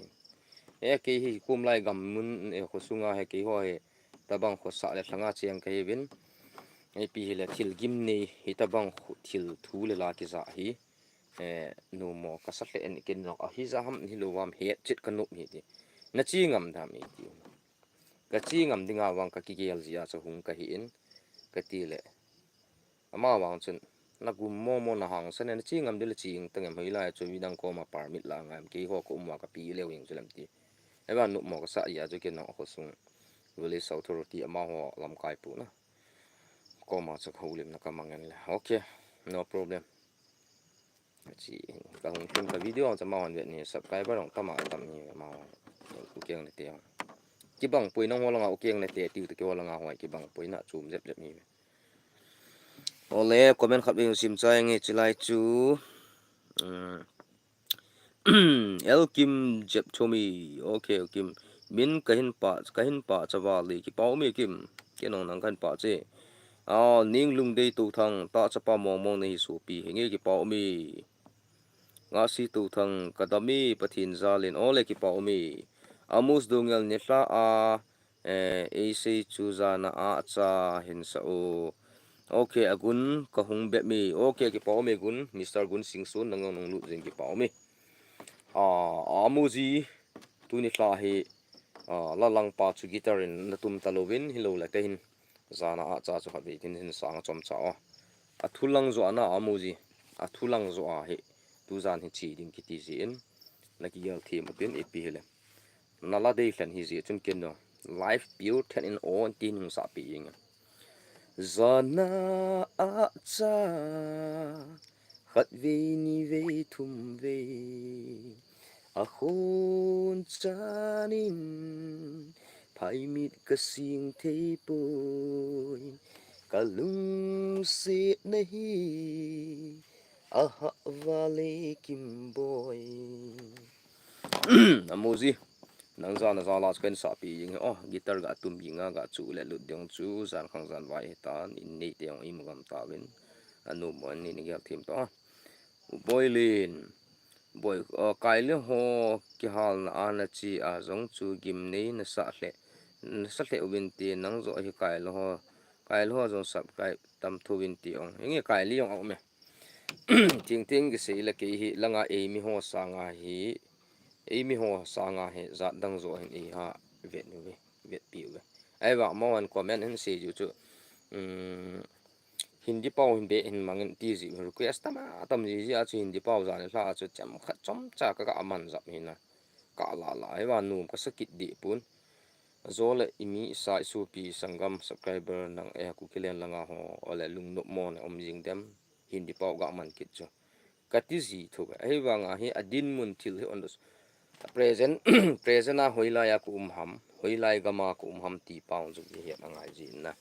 E kei hi kum lai gam mun, e khosunga hi keiho hi tobang khosah le lhanga cheng kahi uvin. Ipi hile thil gimnei, hitobang khu-, thil thu le la kija hi. E, numo kasa lheh in ken jong ahi ja ham hilou ham het chet kanop hi ti. Nache ngam dam e ti. Kache ngam dinga vang kakigel jia chu hung kahi in, kati le. Ama vang chun, nagum momo nahangsan e, nache ngam dile che ing tang em, hoilai chu midang koma permit la ngai em, keiho ka um uva kapi leu ing chu lem ti. Eva nopmo kasa jia chu ken jong akhosung village authority amaho lamkai pu na. Koma chu houlimna kamang en le. Okay, no problem. Chi, kahung tum ka video ang chu amahon vet ni subscriber ang tama tam ni amahon. U keng nate ang. Kibang poi nangho langa u keng nate tiu te keiho langa hoi kibang poi na chom jep jep ni. Ole comment khat vei sim chai nge chilai chu. Um, L Kim Jep Chomi. Okay, Kim. Min kahin pa, kahin pa chaval le kipao me Kim. Kenong nang kahin pa che. Aw, Ninglungdei Touthang, ta chapa mong mong nahi sopi, henge kipao me. Ngahsi Touthang, kadam e Pathen jal in, ole kipao me. Amos Doungel nilhah a, eh, eisei chu jana a cha hin sa o. Okay, agun kahung bep me. Okay, kipao me gun, Mister Gun Singson, nang nung lut jing kipao me. Ah, Amos ji, tuni lha hi, ah, la lang pa chu guitar in natum talouvin, hilou le kahin. Jana a cha chu khatvei tin hin sang chomcha o. Athu lang jo ana Amos ji. Athu lang jo a hi. Tujan hi che ding kiti jin. Nakigel them utin ipi hile. Nala dei lhen hi ji chun ken no. Life pure ten in on tin hung sa pi ing. Jana a cha. Khatvei nivei thumvei. Akhon chanin. Phaimit kasing thei poi. Kalungset nahi. Aha vale Kimboi. Amos ji. Nang jana jala chu kahin sa pi jing hi. Oh, guitar ga tum jing a ga chu le lut ding chu. Jan khang jan vai hitan. In neite jong imu gam tauvin. Anu mo ni ni gel them to. U Boilin. Boi, uh, Kaile ho kihalna a nache a jong chu gimnei nasa lheh. Nasa lheh uvin ti nang jo hi Kaile ho. Kail ho jong subscribe tam thou vin ti ong. Hinge kail li ong a um e. Ting ting kisei le kei hi langa eimi ho sanga hi, eimi ho sanga hi jat dang jo hin eiha vet uve, vetpi uve. Ahivang mo an comment hin sei ju chu, um, Hindi pau hin be hin mangin ti ji request tam a tam ji ji a chu Hindi pau jan le hla a chu chemkhat chomcha ka ga man jap hina. Ka la la, ahivang nom ka sa kit deh pon. Ajo le imi sa isopi sanggam subscriber nang e Kukiland langa ho, ole lungnop mo na um jing dem, Hindi pau ga man kit chu. Ka ti ji thou ve. Ahivanga hi adinmun thil hi on, present, present a hoilai a ka um ham, hoilai gam a ka um ham ti pau chu hi het angai ji na.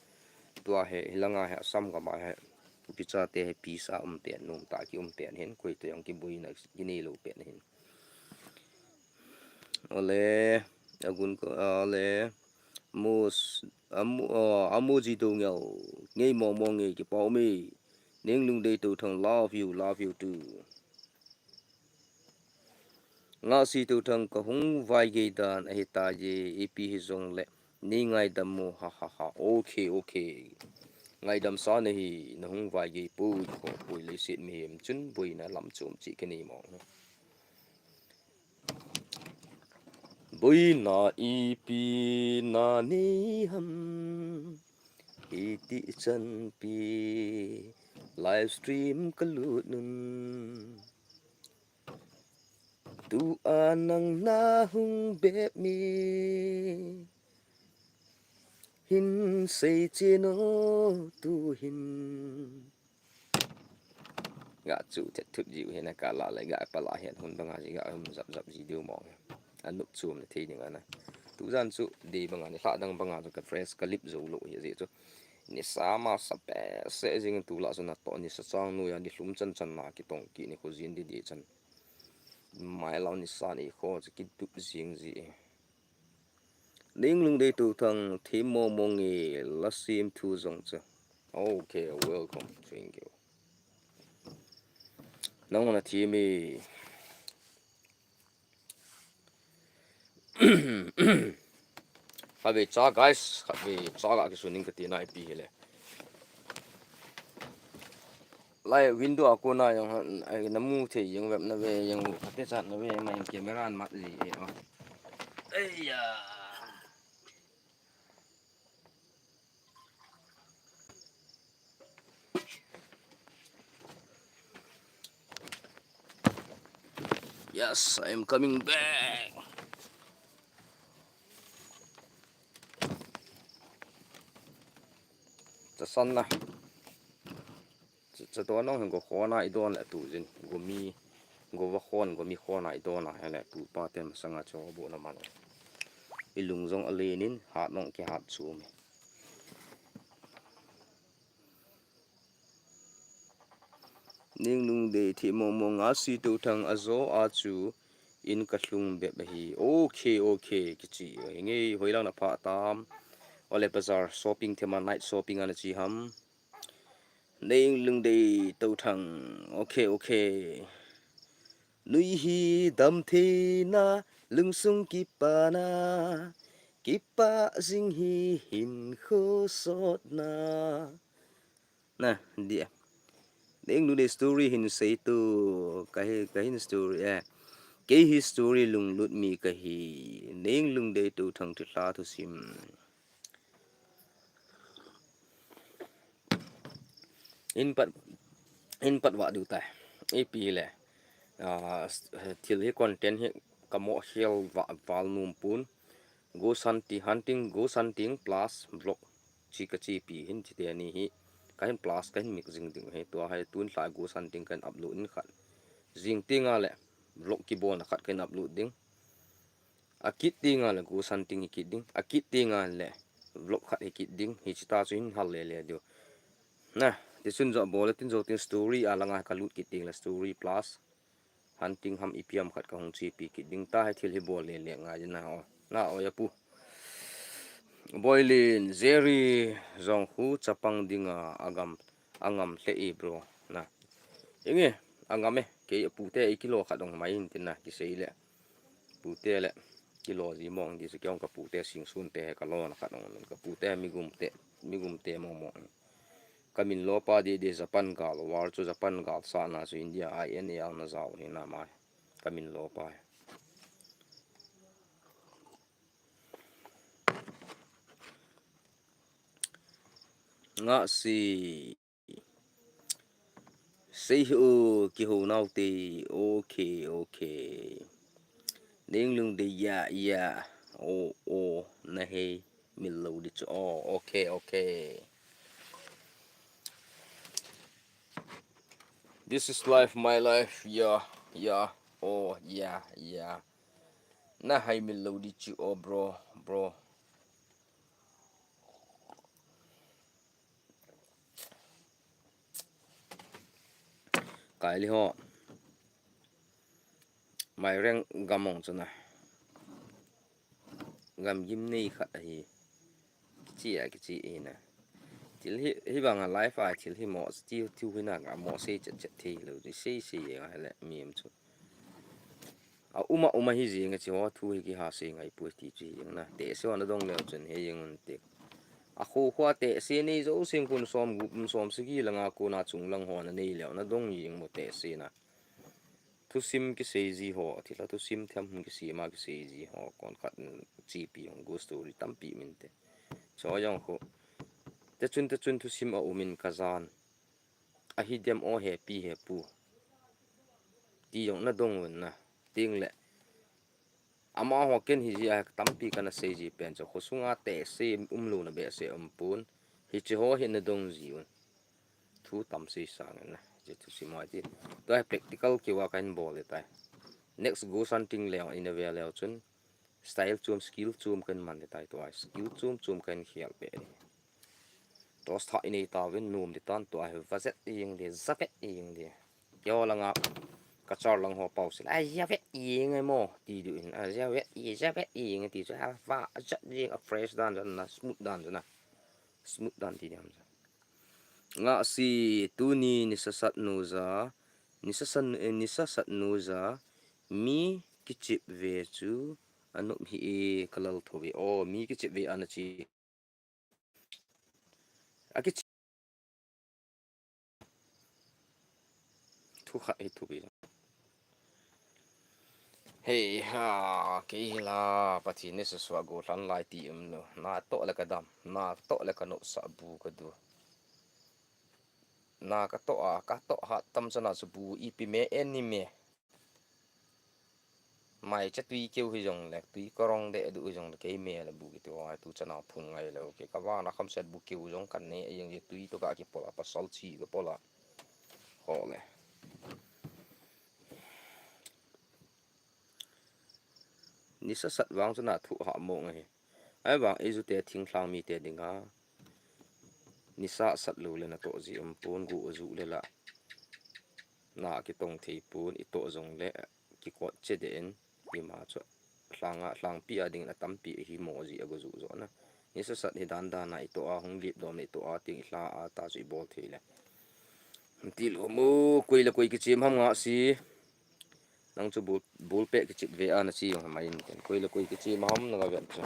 Tua hi, hilanga hi Assam gam a hi, ipi chate hi peace a um pen, nom tah a ki um pen hin, koi toh jong kiboina kinei lou pen hin. Ole, agun ko, ole, mus, amu, oh, amu ji do ngeo, ngei mo mo ngei kipa ume. Ning Lungdei Touthang, love you, love you too. Ngasi Touthang, ka hung vaigei dan ahi tai, ipi hi jong le nei ngaidam mo, ha ha ha. Okay, okay. Ngaidam sa nahi, na hung vaigei poi, kho poi, leiset mihem chun boina lam chom chi ka nei mo. Boina ipi na nei ham, hiti chan pi live stream ka lut nun. Tua nang na hung bep mi hin sei chin o tu hin. Ga chu thet thut jiu hi na ka la le ga pa la hian hun banga ji ga um zap zap ji diu mong. Anop chum le thei ding ana. Tujan chu dei banga ni hla dang banga chu ka fresh ka lip zo lo hi ji chu. Nisa masa pe se jing tu la chu na to nisa chang nu ya ni hlum chan chan na ki tong ki ni khu jin di di chan. Mai lau nisa ni kho chu ki dup jing ji. Ning Lungdei Touthang, thim mo mo nge la sim thu jong chu. Okay, welcome. Thank you. Nang na thim e. Khatvei cha, guys, khatvei cha ga kisun ning ka ti na ipi hi le. Lai window a kona jong, ai, na mu thei jeng vep na ve jeng u, kate chat na ve, mai camera an mat ji e, oh. Eiya. Yes, I am coming back. Chasan na. Cha, cha don nong hin go khona i don le tu jin. Go mi, go va khon, go mi khona i don a, hele tu pa ten masanga cho bo na man. I lung jong a lenin, hat nong ki hat chu mi. Ning Lungdei, thim mo mo, Ngasi Touthang, ajo a chu in ka lhung bep ahi. Okay, okay, kichi. Hinge, hoilang na pha tam. Ole bazar shopping thema, night shopping ana chi ham. Ning Lungdei Touthang. Okay, okay. Nui hi dam theina, lungsung kipana, kipa jing hi hinkho sotna. Na, dia. Ning Lungdei story hin sei tu, ka hi, ka hin story, eh. Kei hi story lunglut mi ka hi. Ning Lungdei Touthang thilha thusim. In pat, in pat va diu tai. Ipi le. Ah, thil hi content hi ka mo hial va, val num pun. Ghost hunting, hunting, ghost hunting plus vlog. Chi ka chi pi hin chi te ni hi. Ka hin plus ka hin mix jing ding hi. Tua hi tun hla ghost hunting ka hin upload in khat. Jing tinga le vlog kibona khat ka hin upload ding. A kit tinga le ghost hunting hi kit ding. A kit tinga le vlog khat hi kit ding. Hichi ta chu hin hal le le diu. Na, ti chun jo bol le tin jo tin story a langa ka lut kit ting le story plus hunting ham ipi ham khat ka hung chi pi kit ding ta hi thil hi bol le le ngai na o. Na o ya pu. Boilin, Jerry, jong khu chapang dinga agam, angam hle i bro. Na. Inge, angam e, kei pute i kilo khat dong mai in tin na, kisei le. Pute le, kilo ji mong di se kiong ka pute sing sun te he ka lo na khat dong, ka pute mi gum te. mi gum te mo mo. Ka min lo pa di di Japan gal war chu Japan gal sa na chu India I N A ang na jao hi na mai. Ka min lo pa. Nga si. Sei hi o, kihou nau te. Okay, okay. Ning lung de ya, ya. O, o, na hei. Mil lo di chu. Oh, okay, okay. This is life, my life. Yeah, yeah. Oh, yeah, yeah. Na hai mil lo di chu, oh, bro, bro. Kaili ho. Mai reng gamong chuna. Gam gim nei khat ahi. Kichi a kichi ina. Thil hi, hi banga life a thil hi mo, ti, ti hi na ga mo sei chet chet thei lo, sei sei ye ga le mi em chu. A uma uma hi jing a chi ho thu hi kiha sei ngai pu ti chi jing na. Te se na dong le chun he jing un te. A khu khu a te se nei jo sing kun som gup, um, som sigi langa kona chung lang ho na nei le na dong jing mo te se na. Thusim kisei ji ho, thilha thusim thiam hung kisei ma kisei ji ho, kon khat, mm, chipi hung ghost story tampi min te. Cho jong khu. Te chun te chun thusim a umin ka jan. Ahi dem o he pi he pu. Ti jong na dong un na. Ting le. Ama ho ken hi ji a tampi kana sei ji pen cho. Khosunga te se um lo na be se um pun. Hi chi ho hi na dong ji un. Thu tam sei sang na. Je thusim mai ti. Tua practical kiwa kan bol le tai. Next ghost hunting leo in a ve leo chun. Style chum, skill chum kan man le tai tua. Skill chum chum kan khial pe ni. Tos tha inei ta vin num di tan tua hi va zet ing di, za vet ing di. Kio langa ka char lang ho pau sil. Ai, za vet ing ai mo, ti du in. Ai, za vet ing, za vet ing ti chu. A va, a zet ing, a fresh dan dan na, smooth dan dan na. Smooth dan ti diam. Nga si tuni ni sasat nu za, ni sasat, eh, ni sasat nu za, mi kichip ve chu, anop hi e kalal tho ve. Oh, mi kichip ve ana chi. A kichi. Thu khat hi thu bi. Hei ha, kei hi la, Pathen ni sasua go hlan lai ti um lo. Na to le ka dam, na to le ka no sa bu ka du. Na ka to a, ka to ha tam chana chu bu ipi me en ni me. Mai cha tui keu hi jong le, tui ka rong de du hi jong le, kei me le bu kiti ho, tu chana phung ngai le, okay. Ka va na kham set bu keu jong kan ne, a jong je tui to ka ki pola, pasal chi ka pola. Ho le. Ni sasat vang chu na thu ha mo ngai. Ai vang, ei ju te thingthlang mi te dinga. Ni sasat lo le na to ji um pon gu ju le la. Na kitong thei pon i to jong le kikot che de en i ma chu. Hlanga, hlangpi a ding na tampi hi mo ji a gu ju jo na. Ni sasat hi dan dan na i to a hung lip dom le i to a ting i hla a ta chu i bol thei le. Ti lo mo koi le koi kichim ham nga si. Nang chu bul, bul pe kichit ve a na chi jong mai in ten. Koi le koi kichim ham na ga vet chu.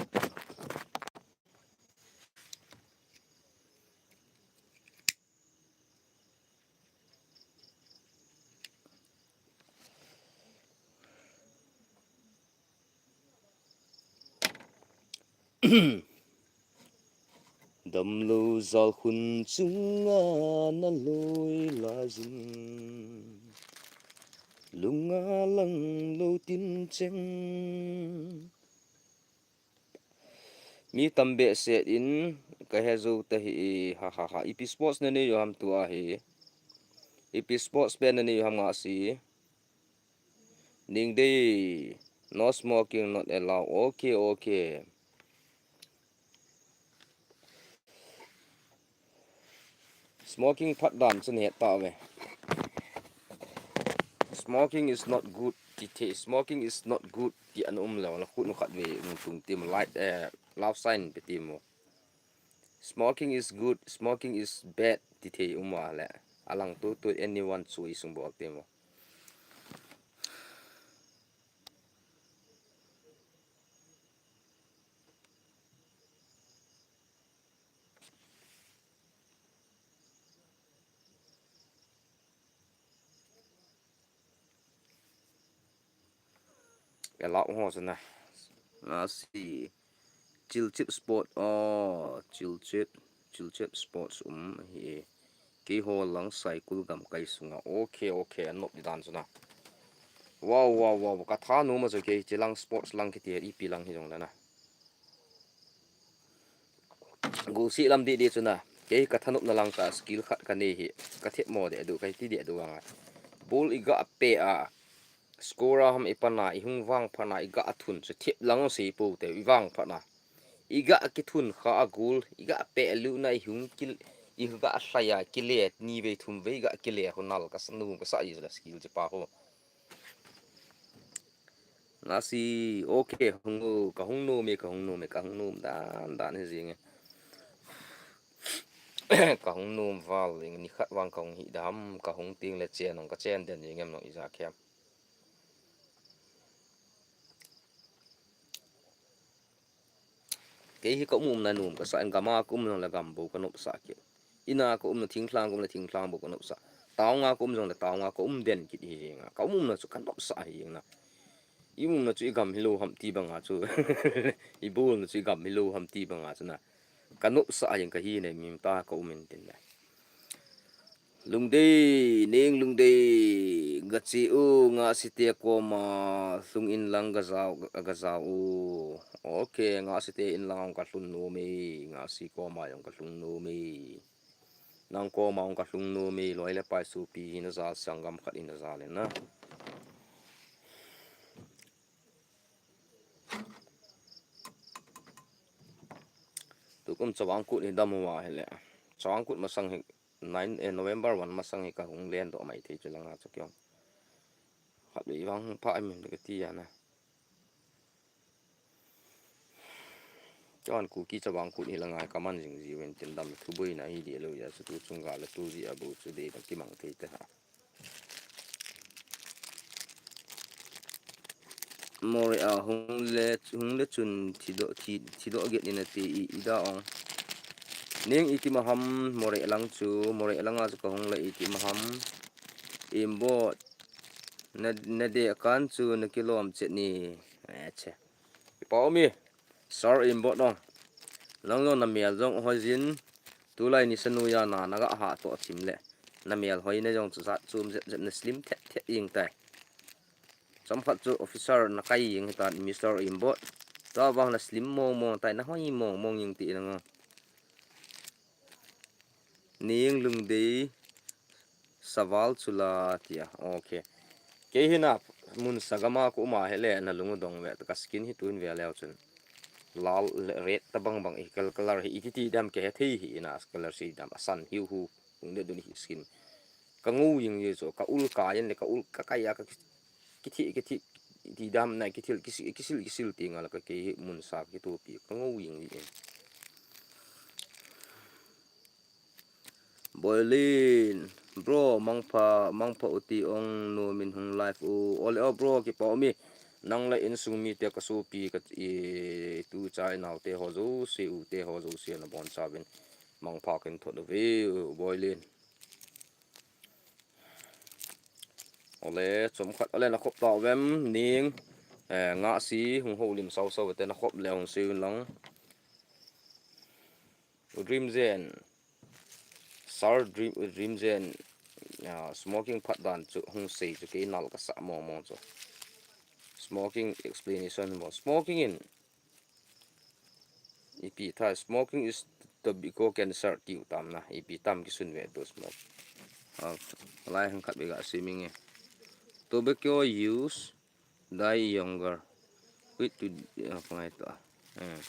Damlo jal khun chunga na loi lajin, lunga lang lo tin cheng. Mi tam behseh in ka he jou ta hi, ha, ha, ha. Ipi sports na nei u ham tua hi. Ipi sports pen na nei u ham nga si. Ning dei. No smoking not allowed. Okay, okay. Smoking phat dan chu ne ta ve. Smoking is not good. Ti the, smoking is not good. Ti an um lo la khut nu khat ve nung tung tim light, eh, love sign pe ti mo. Smoking is good. Smoking is bad. Ti the um wa le. Alang tu tu anyone chu i sung bol ti mo. Ka lau ho chu na. Ngasi. Chilchip Sport. Oh, Chilchip. Chilchip Sports um hi. Keiho lang Saikul gamkai sunga. Okay, okay. Anop di dan chu na. Wow, wow, wow. Ka thanom a chu kei chi lang sports lang kiti ipi lang hi jong le na. Gulsi lam di di chu na. Kei ka thanopna lang ka skill khat ka nei hi. Ka thep mo de du, ka ti de du anga. Ball i ga pe a. Score a ham i pana, i hung vang pana, i ga thun chu thep lang sei po te, i vang pana. I ga kithun kha a goal, i ga pe lu na i hung kil, i ga hlai a kile, ni vei thum vei ga kile, ho nal ka sa nu, ka sa i la skill chi pa ho. Ngasi, okay, hung u, ka hung nom e, ka hung nom e, ka hung nom dan dan hi jing e. Ka hung nom val jing, ni khat vang ka hung hi dam, ka hung ting le chen, ka chen den jing em no i ja khem. Kei hi ka um um na nom ka sa, gam a ka um jong le gam bou ka nopsah kei. Ina ka um na, thinglhang ka um na, thinglhang bou ka nopsah. Town a ka um jong le town a ka um den kit hi jeng a. Ka um um na chu ka nopsah hi jeng na. I um um na chu i gam hilou ham ti bang a chu. I bol na chu i gam hilou ham ti bang a chu na. Ka nopsah jeng ka hi ne, mi ta ka um in tin le. Lungdei, Neng Lungdei, gachi u, Ngasi te koma, lhung in lang gajao, gajao u. Okay, Ngasi te in lang ka lhung nom e, Ngasi koma jong ka lhung nom e. Nang koma jong ka lhung nom e, loi le pai sopi hi na jal, sanggam khat hi na jal le na. Tukum Chavang Kut hi dam hua hi le. Chavang Kut masang hi nine, eh, November one masang hi ka hung len doh mai thei chu langa chu kiong. Khat vei vang pha ai min ka ti ya na. Chuan Kuki Chavang Kut hi langa ka man jing ji ven tin dam thu boi na hi di lo ya chu tu chung ga la tu ji a bu chu de dam ki mang thei te ha. Moreh a hung le, hung le chun thi doh, thi, thi doh get in a ti i, i da ong. Neng i ti ma ham Moreh lang chu, Moreh langa chu ka hung le i ti ma ham. Imbot. Na, na de kan chu na kilom chet ni. Ache. Ipa omi. Sir Imbot ong. Nang jong na mial jong hoi jin. Tulai ni sanu ya na, na ga ha to chim le. Na mial hoi na jong chu zat chum zep zep na slim thet thet ing tai. Chomkhat chu officer na kai jing hitan Mister Imbot. Tua vang na slim mong mong tai, na hoi mong mong jing ti in anga. Neng Lungdei saval chula tia. Okay. Kei hi na mun sagama ko uma hele na lungu dong ve ka skin hi tun ve leo chun. Lal le red ta bang bang i kal color hi iti ti dam ke he thei hi na color si dam asan hiu hu. Ung de dun hi skin. Ka ngu jing ji chu, ka ul ka yen le ka ul ka kai a ka ki, kithi, kithi, ti dam na kithil, kisil, kisil, kisil ti nga la ka kei hi mun sa ki tu pi, ka ngu jing ji. Boilin, bro, mangpha, mangpha uti ong nu min hung live u. Ole o bro, kipa umi. Nang le insung mi te ka supi ka i tu chai nau te ho zo si u te ho zo si na bon sa vin. Mangpha kin thot u ve u, Boilin. Ole, chomkhat, ole, na khop ta vem, ning, eh, nga si, hung ho lim sau sau te na khop le hung si lang. Dream Zen, Sir Dream, Dream Zen, ah, smoking phat dan chu, hung sei chu, kei nal ka sa mo mo chu. Smoking explanation mo. Smoking in, Ipi tha, smoking is tobacco cancer tiu tam na. Ipi tam kisun ve tu smoke. Ah, lai hang khat be ga swimming e. Tobacco use die younger. Quit to, ah, pangai to. Hmm.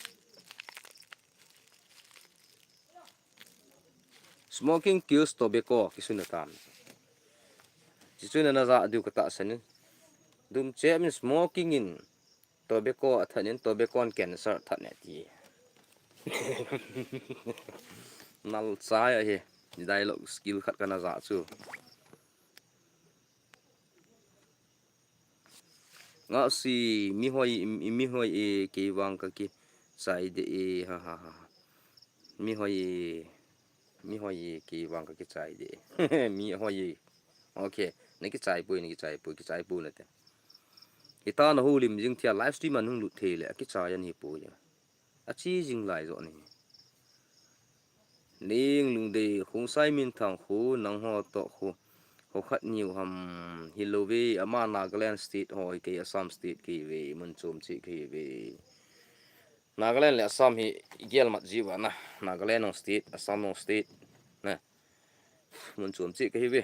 Smoking kills tobacco kisun tam. Kisun na za diu kata sanin. Dum che min smoking in Tobacco a that in, tobacco in cancer that ne ti. Nal chai ahi. Dialogue skill khat kana ja chu. Nga si mi hoi, mi hoi e kei vang ka kichai de e, ha ha ha. Mi hoi e, mi hoi e kei vang ka kichai de. Mi hoi e. Okay, na kichai pui, na kichai pui, kichai pui na te. Hita na houlim jing thia live stream a nung lut thei le, akichai ahi poi. Achi jing lai jo ahi. Ning Lungdei, Khongsai Minthang khu, nangho toh khu, ho khat niu ham, hilou ve, ama Nagaland State ho, kei Assam State kei ve, mun chom cheh kei ve. Nagaland le Assam hi igel mat jiu va na. Nagaland jong state, Assam jong state. Na. Mun chom cheh kahi ve.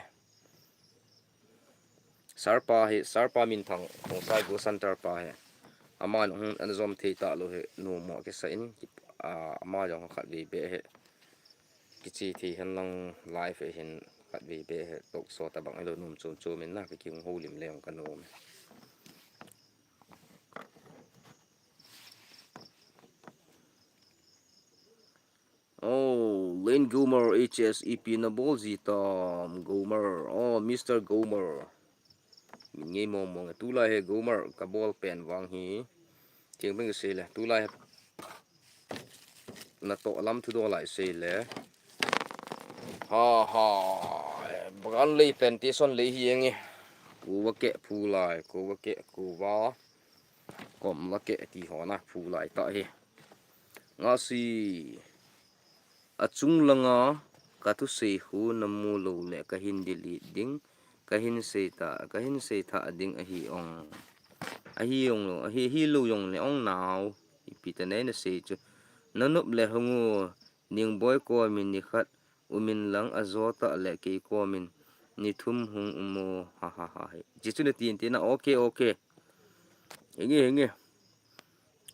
Sarpa hi, Sarpa Minthang, Khongsai Go Center pa hi. Ama jong hung ana jom thei talou hi, numo kisa in, a, ama jong khat ve be hi. Kichi thei hen lang live hi hin khat ve be hi, talk show tabang ilo num chom chom in na, kiki hung houlim le jong kanom. Oh, Lane Gomer, H S E P na bol ji tam, Gomer. Oh, Mister Gomer. Min ngei mong mong, tulai hi Gomer, ka bol pen vang hi. Thing bing sei le, tulai hi. Na toh lam thu do lai sei le. Ha ha. Bagan lei plantation lei hi eng e. Kuva ke phu lai, kuva ke, kuva. Kom la ke ti ho na phu lai ta hi. Nga si. Achung langa ka thusei khu na mu lou le ka hin delete ding, ka hin sei ta, ka hin sei tha ding ahi ong. Ahi ong lou, ahi, hi lou jong le ong nau. Ipi ta nei na sei chu. Na nop le hung u, Ningboi ko min ni khat, umin lang ajo ta le kei ko min ni thum hung um o, ha ha ha he. Ji chu na tin tin na, okay, okay. Hinge, hinge.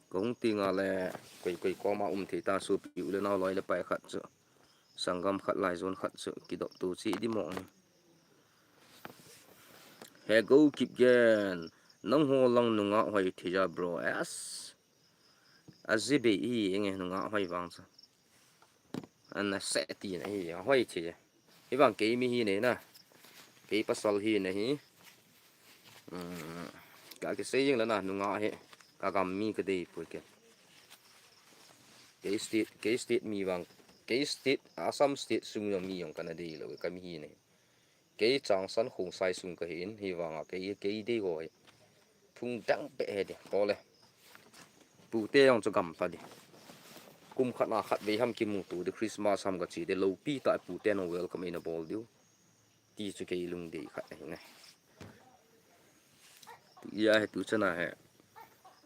Ka hung ti nga le, koi, koi koma um thei ta, sopi u le nao loi le pai khat chu. Sanggam khat lai zon khat chu, kidop tu chi di mo ni. He go keep gen. Nangho lang nunga hoi thei ja bro. Yes. Aji be i enge nunga hoi vang chu. Ana se ti na hi, hoi thei. Hi vang kei mi hi nei na. Kei pasal hi nei hi. Um, ka kisei jing la na nunga hi. Ka gam mi ka dei pui ke. Kei state, kei state mi vang. Kei state, Assam state sung jong mi jong kana dei lou, ka mi hi nei. Kei changsan Khongsai sung ka hi in, hi vang a kei, kei dei ho hi. Phung dang pe he di, to le. Pute jong chu gam ta di. Kum khat na khat vei ham kimu tu di, Christmas ham ka chi di, lopi ta pute no welcome in a bol diu. Ti chu kei lungdei khat ahi ne. Tu ia he tu chana he.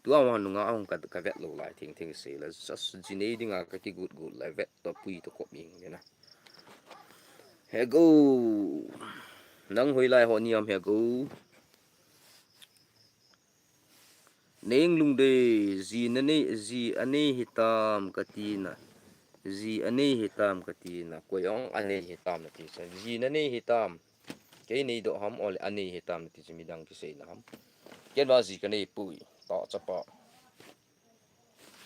Tu a ma nunga hung ka, ka vet lou lai thing thing sei la. Just ji nei dinga ka kigut gut lai vet to pui to kop ing ni na. He go. Nang hoi lai ho niam he go. Neng lungdei, ji na nei, ji a nei hitam ka ti na. Ji a nei hitam ka ti na. Koi ong a nei hitam na ti sa. Ji na nei hitam. Kei nei doh ham, ole a nei hitam na ti sa midang kisei na ham. Ken ba ji ka nei pui. Ta chapa.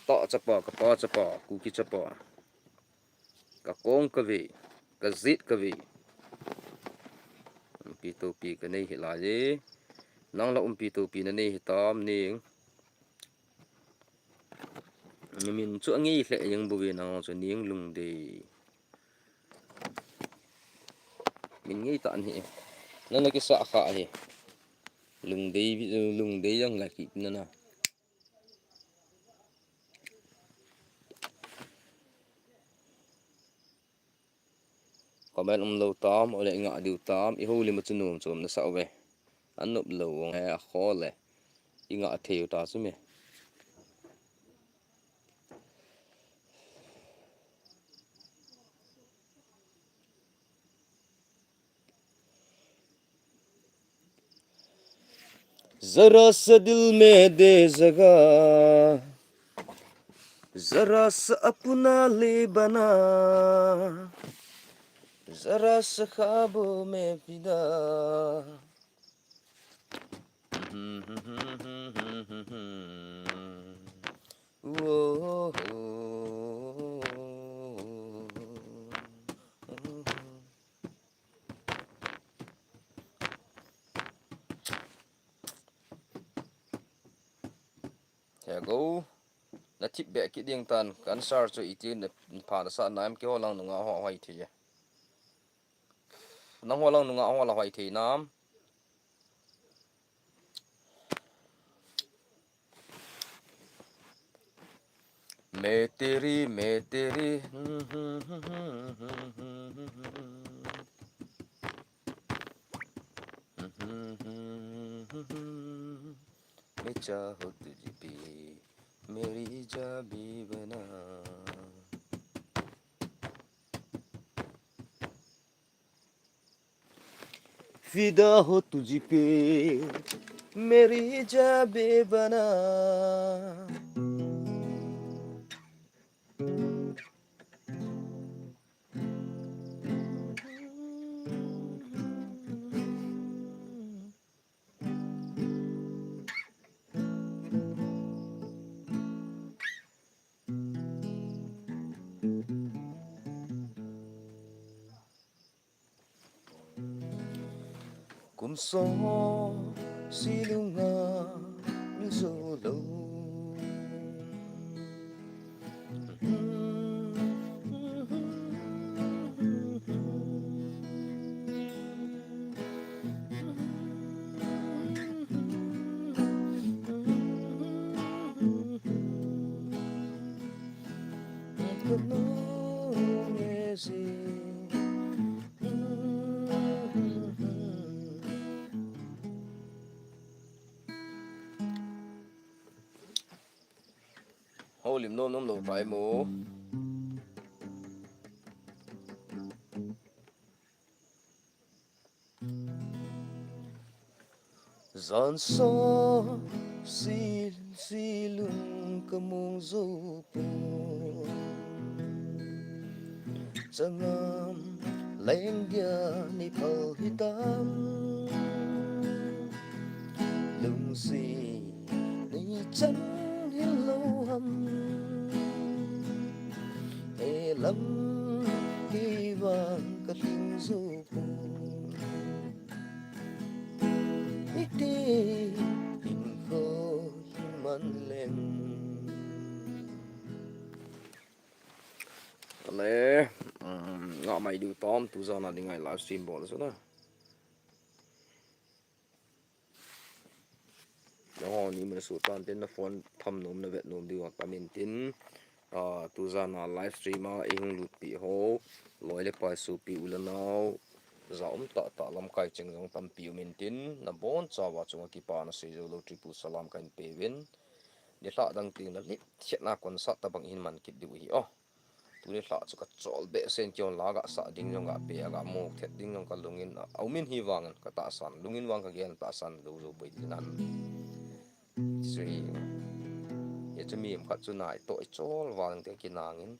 Ta chapa, ka pa chapa, Kuki chapa. Ka kong ka ve, ka jit ka ve. Umpi topi ka nei hi lai e. Nang la umpi topi na nei hitam ning. Min chu a ngei hle jeng bu ve nang chu ning lungdei. Min ngei ta ni. Nana kisa kha hi. Lungdei, lungdei jang la ki nana. Comment um lou tam, ole i nga diu tam, i houlim a chu nom chom na sa uve. An nop lou vang he a kho le, i nga thei u ta chu me. ذرا سا دل میں دے جگہ، ذرا سا اپنا لے بنا، ذرا سا خوابوں میں فدا۔ He go. Na thip be kit ding tan, cancer chu iti na pha na sa nam, keiho lang nunga ho hoi thei. Nangho lang nunga ho la hoi thei nam. मैं तेरी, मैं तेरी। मैं चाहूँ तुझ पे, मेरी जा भी बना। फिदा हो तुझ पे, मेरी जा भी बना। Kum sawm si lung a mi zo lo. Holim nom nom lo tai mo. Zan so si si lung ka mung zo po. Changam leng dia ni pau hitam. Lung si ni chan hin lo ham. E lam ki vang ka ting zo po. Iti in ko man lem. Ale, um, nga mai du tom tu zana ding ai live stream bol so na. Nangho ni mun su tan tin na phone tham nom na vet nom diu a kamin tin, ah, tu zana live stream a i hung lut pi ho, loi le pai su pi u le nau, za um ta ta lam kai cheng jong tam pi u min tin, na bon cha va chunga kipa na sei zo lo triple salam kan pe vin. Ni hla dang ting na lip thiat na kon sa ta bang hin man kit diu hi o. Tuni hla chu ka chol be sen kion la ga sa ding jong ga pe a ga mok thet ding jong ka lungin a, a umin hi vangin ka tahsan, lungin vang ka gen tahsan lo zo poi ti nan. Sui. Ye chu mi em khat chu nai to i chol vang te kinangin.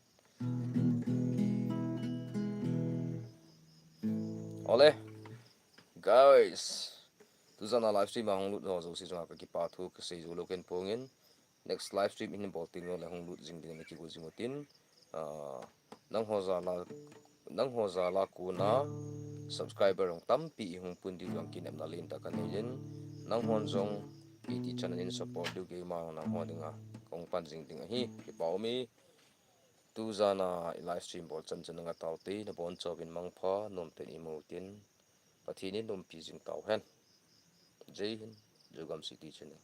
Ole. Guys. Tu zana live stream a hung lut ho zo si zong ka kipa thu ka sei zo lo ken pongin. Next live stream in bol tin le hung lut jing ding na kigo jing utin. Ah, nangho zala, nangho zala kuna subscriber hong tampi i hung pun diu jong kinepna len ta ka nei len. Nanghon jong iti channel in support diu kei ma nangho dinga kong pan jing ding ahi. Kipa um e. Tu zana i live stream bol chan chan nga tau te na bon chobin mangpha nom ten i mo tin. Pathen in umpi jing tau hen. Jai Hind, Zogam City Channel.